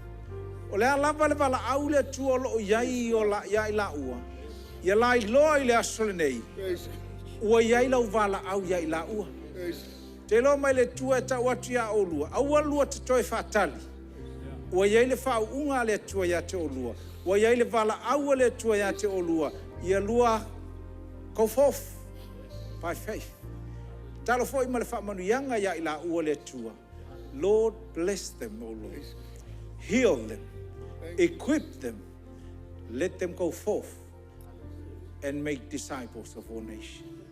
o le a lava le valaau le Atua o lo o i ai ia i laua, ia lailoa i le aso lenei, ua i ai lau valaau ia i laua. Ou te iloa mai le Atua e tau atu ia oulua, aua lua te toe faatali. Ua i ai le faauuga a le Atua ia te oulua. Ua i ai le valaau a le Atua ia te oulua. Ia lua go forth by faith. Tatalo foi ma le faamanuiaga ia i laua le Atua. Lord bless them, O Lord. Heal them. Equip them. Let them go forth and make disciples of all nations.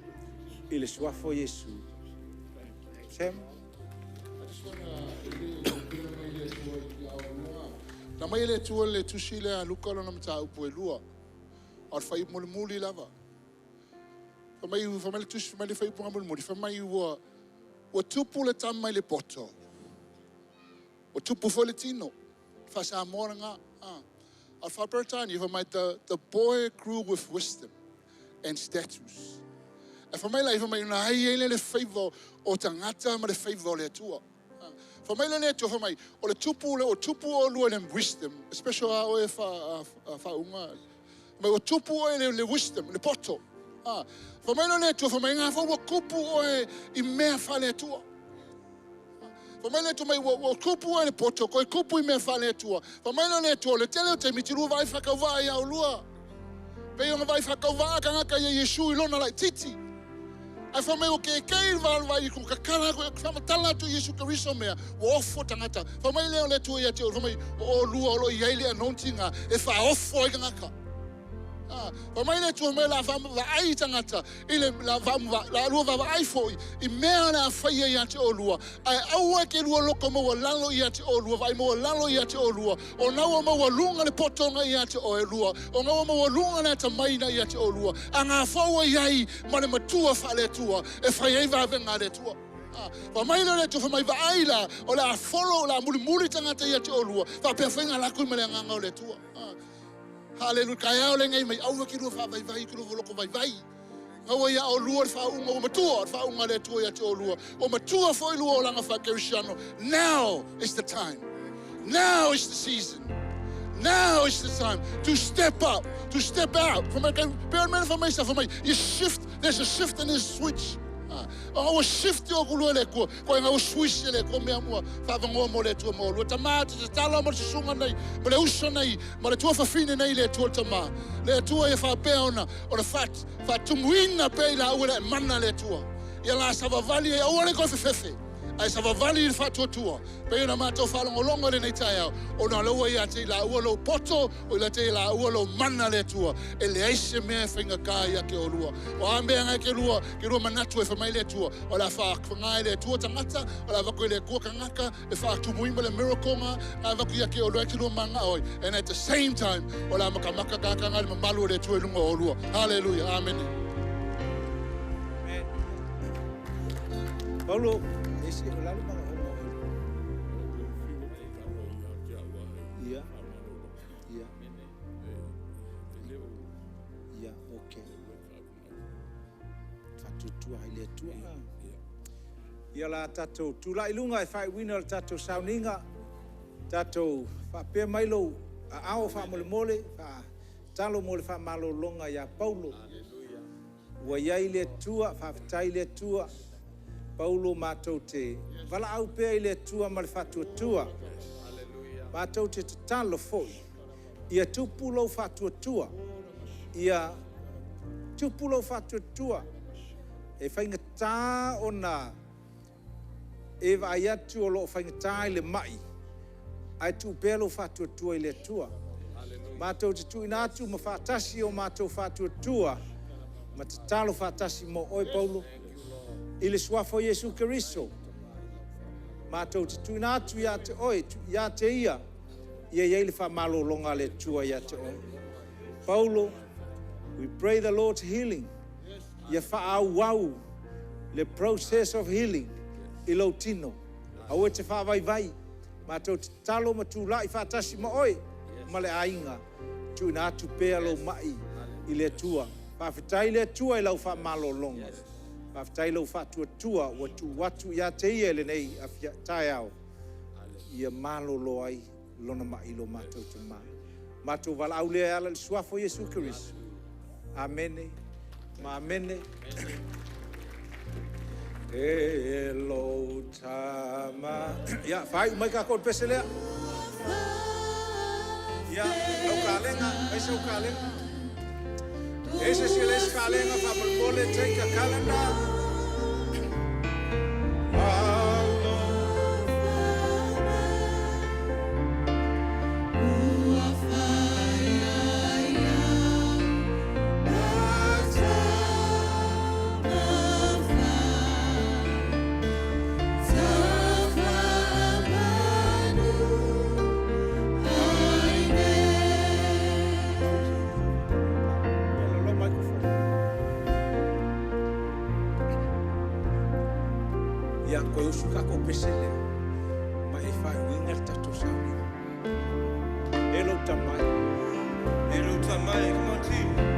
I le suafa o Iesu. Sam? I just wanna e mai le Atua i a Na mai le Atua le tusi lea a Luka lona mataupu e lua. O le fai mulimuli lava. Fai mai le tusi, fai mai le faaiuga mulimuli, fai mai ua tupu le tama i le poto. Ua tupu foi le tino. Faa-Samoa lena. Ah. A faa-Peretania, fai mai, the boy grew with wisdom and status. E fai mai la, fai mai, na ai ai le faiva o tagata ma le faiva o le Atua. Fai mai le Atua, fai mai, o le tupu, le o tupu o lua le wisdom, especially a oe fa unga. Mai o tupu oe le wisdom, le poto. Ah. Fai mai le Atua, fai mai, ngā ua kupu oe i mea fa le Atua. Fai mai le Atua mai, ua kupu oe le poto, koe kupu i mea fa le Atua. Fai mai le Atua, le tele o te miti lua vai whakauva i au lua. Pe o vai whakauva ka ia Yesu i lona lai titi. Ai fai mai o ke kei val vai ku ka kala ko ka matala tu Yesu Kristo mea ua ofo tagata. Fai mai lea o le Atua ia te fai mai o lua o lo i ai le anointing e whaofo ai tagata. Ah, fai mai le Atua mai la fa ai tagata i le la va la lua va ai foi i mea le a whai ia te o lua. Ai aua ke lua loko maua lalo ia te o lua vai maua lalo ia te o lua. O naua maua lunga le potonga ia te o e lua. O naua maua lunga le atamaina ia te o lua. A ngā whaua iai ma le matua wha le Atua e whai ai vavenga le Atua. Ah, fa mai le Atua, fa mai vaai la o le a follow la muli muli tagata ia te o lua. Fa pea whainga laku ma le anganga o le Atua. Ah. Hallelujah. Kai ao le ngai mai aua ki lua wha vai vai ki lua loko vai vai. Ngaua ia o lua le whaunga o matua, le whaunga le Atua ia te o lua. O matua foi lua o langa wha kerisiano. Now is the time. Now is the season. Now is the time to step up, to step out. You shift, there's a shift and there's a switch. Ah, o shift o ku le ko, ko nga o switch le ko mea mua, whavangoa mo le Atua mo lua. Tama te tatalo mo le susunga nei, mo le uso nei, mo le tua whawhine nei le Atua tama. Le Atua e whapea ona, o le what, whatumuina pe i la ua le mana le Atua. Ia la savavali e aua le koe whewhewhe. Ai savavali i le whatuatua. Pe ona mātou whalongolongo le nei tai au. O nā laua ia te la ua lo poto, o ila te la ua lo mana le Atua. E le aise mea e whainga kā ia ke o lua. O a mea ngai ke lua manatu e whamai le Atua. O la whaangai le Atua tangata, o la wako i le kua kangaka, e whaatumuima le miracle ngā, ngā wako ia ke o lua ke lua manga oi. And at the same time, o la makamaka kaka ngā le mamalu o le Atua i lunga o lua. Hallelujah. Amen. Amen. Paulo, ese o lalo mga ongo. Ia. Ia. Ia, okay. Whatutua hai le Atua. Ia la tātou tūlai lunga e whaiwina o le tātou sauninga. Tātou whaapea mai lou a ao wha mole, wha talo mo le wha malolonga ia Paulo. Ua iai le Atua, whawhetai le Atua. Paulo mātou te wala au pea i le Atua ma le whatuatua. Mātou te tatalo foi. Ia tupu lou whatuatua. Ia tupu lou whatuatua. E whainga tā ona e vai atu o loo whainga tā i le mai. Ai tu pea lou whatuatua i le Atua. Mātou te tuina atu ma whaatasi o mātou whatuatua. Ma te talo whaatasi mo oe Paulo. I le suafa o Iesu Keriso. Mātou te tuina atu ia te oe, ia te ia. Ia ia le whamalolonga le Atua ia te oe. Paulo, we pray the Lord's healing. Ia whaau au. le process of healing i lou tino. Aua e te faavaivai. Matou te tatalo ma tulai faatasi ma oe ma le aiga, tuuina atu pea lou mai i le Atua. Faafetai i le Atua i lau faamalologa. Faafetai i lou faatuatua ua tuu atu ia te Ia i lenei taeao, ia malolo ai lona mai i lo matou tama. Matou valaau lea e ala i le Suafa o Iesu Keriso. Amene ma amene. E lou tama. Ia, faaiu mai tatou i le pese lea. Ia, lau kalega, fai sau kalega. E se isi e leai se kalega, faamolemole, take a calendar. Ia, lau microphone. Ia, toe usu tatou pese lea, ma e faaiuina le tatou sauniga. E lou tamai. E lou tamai, come on team.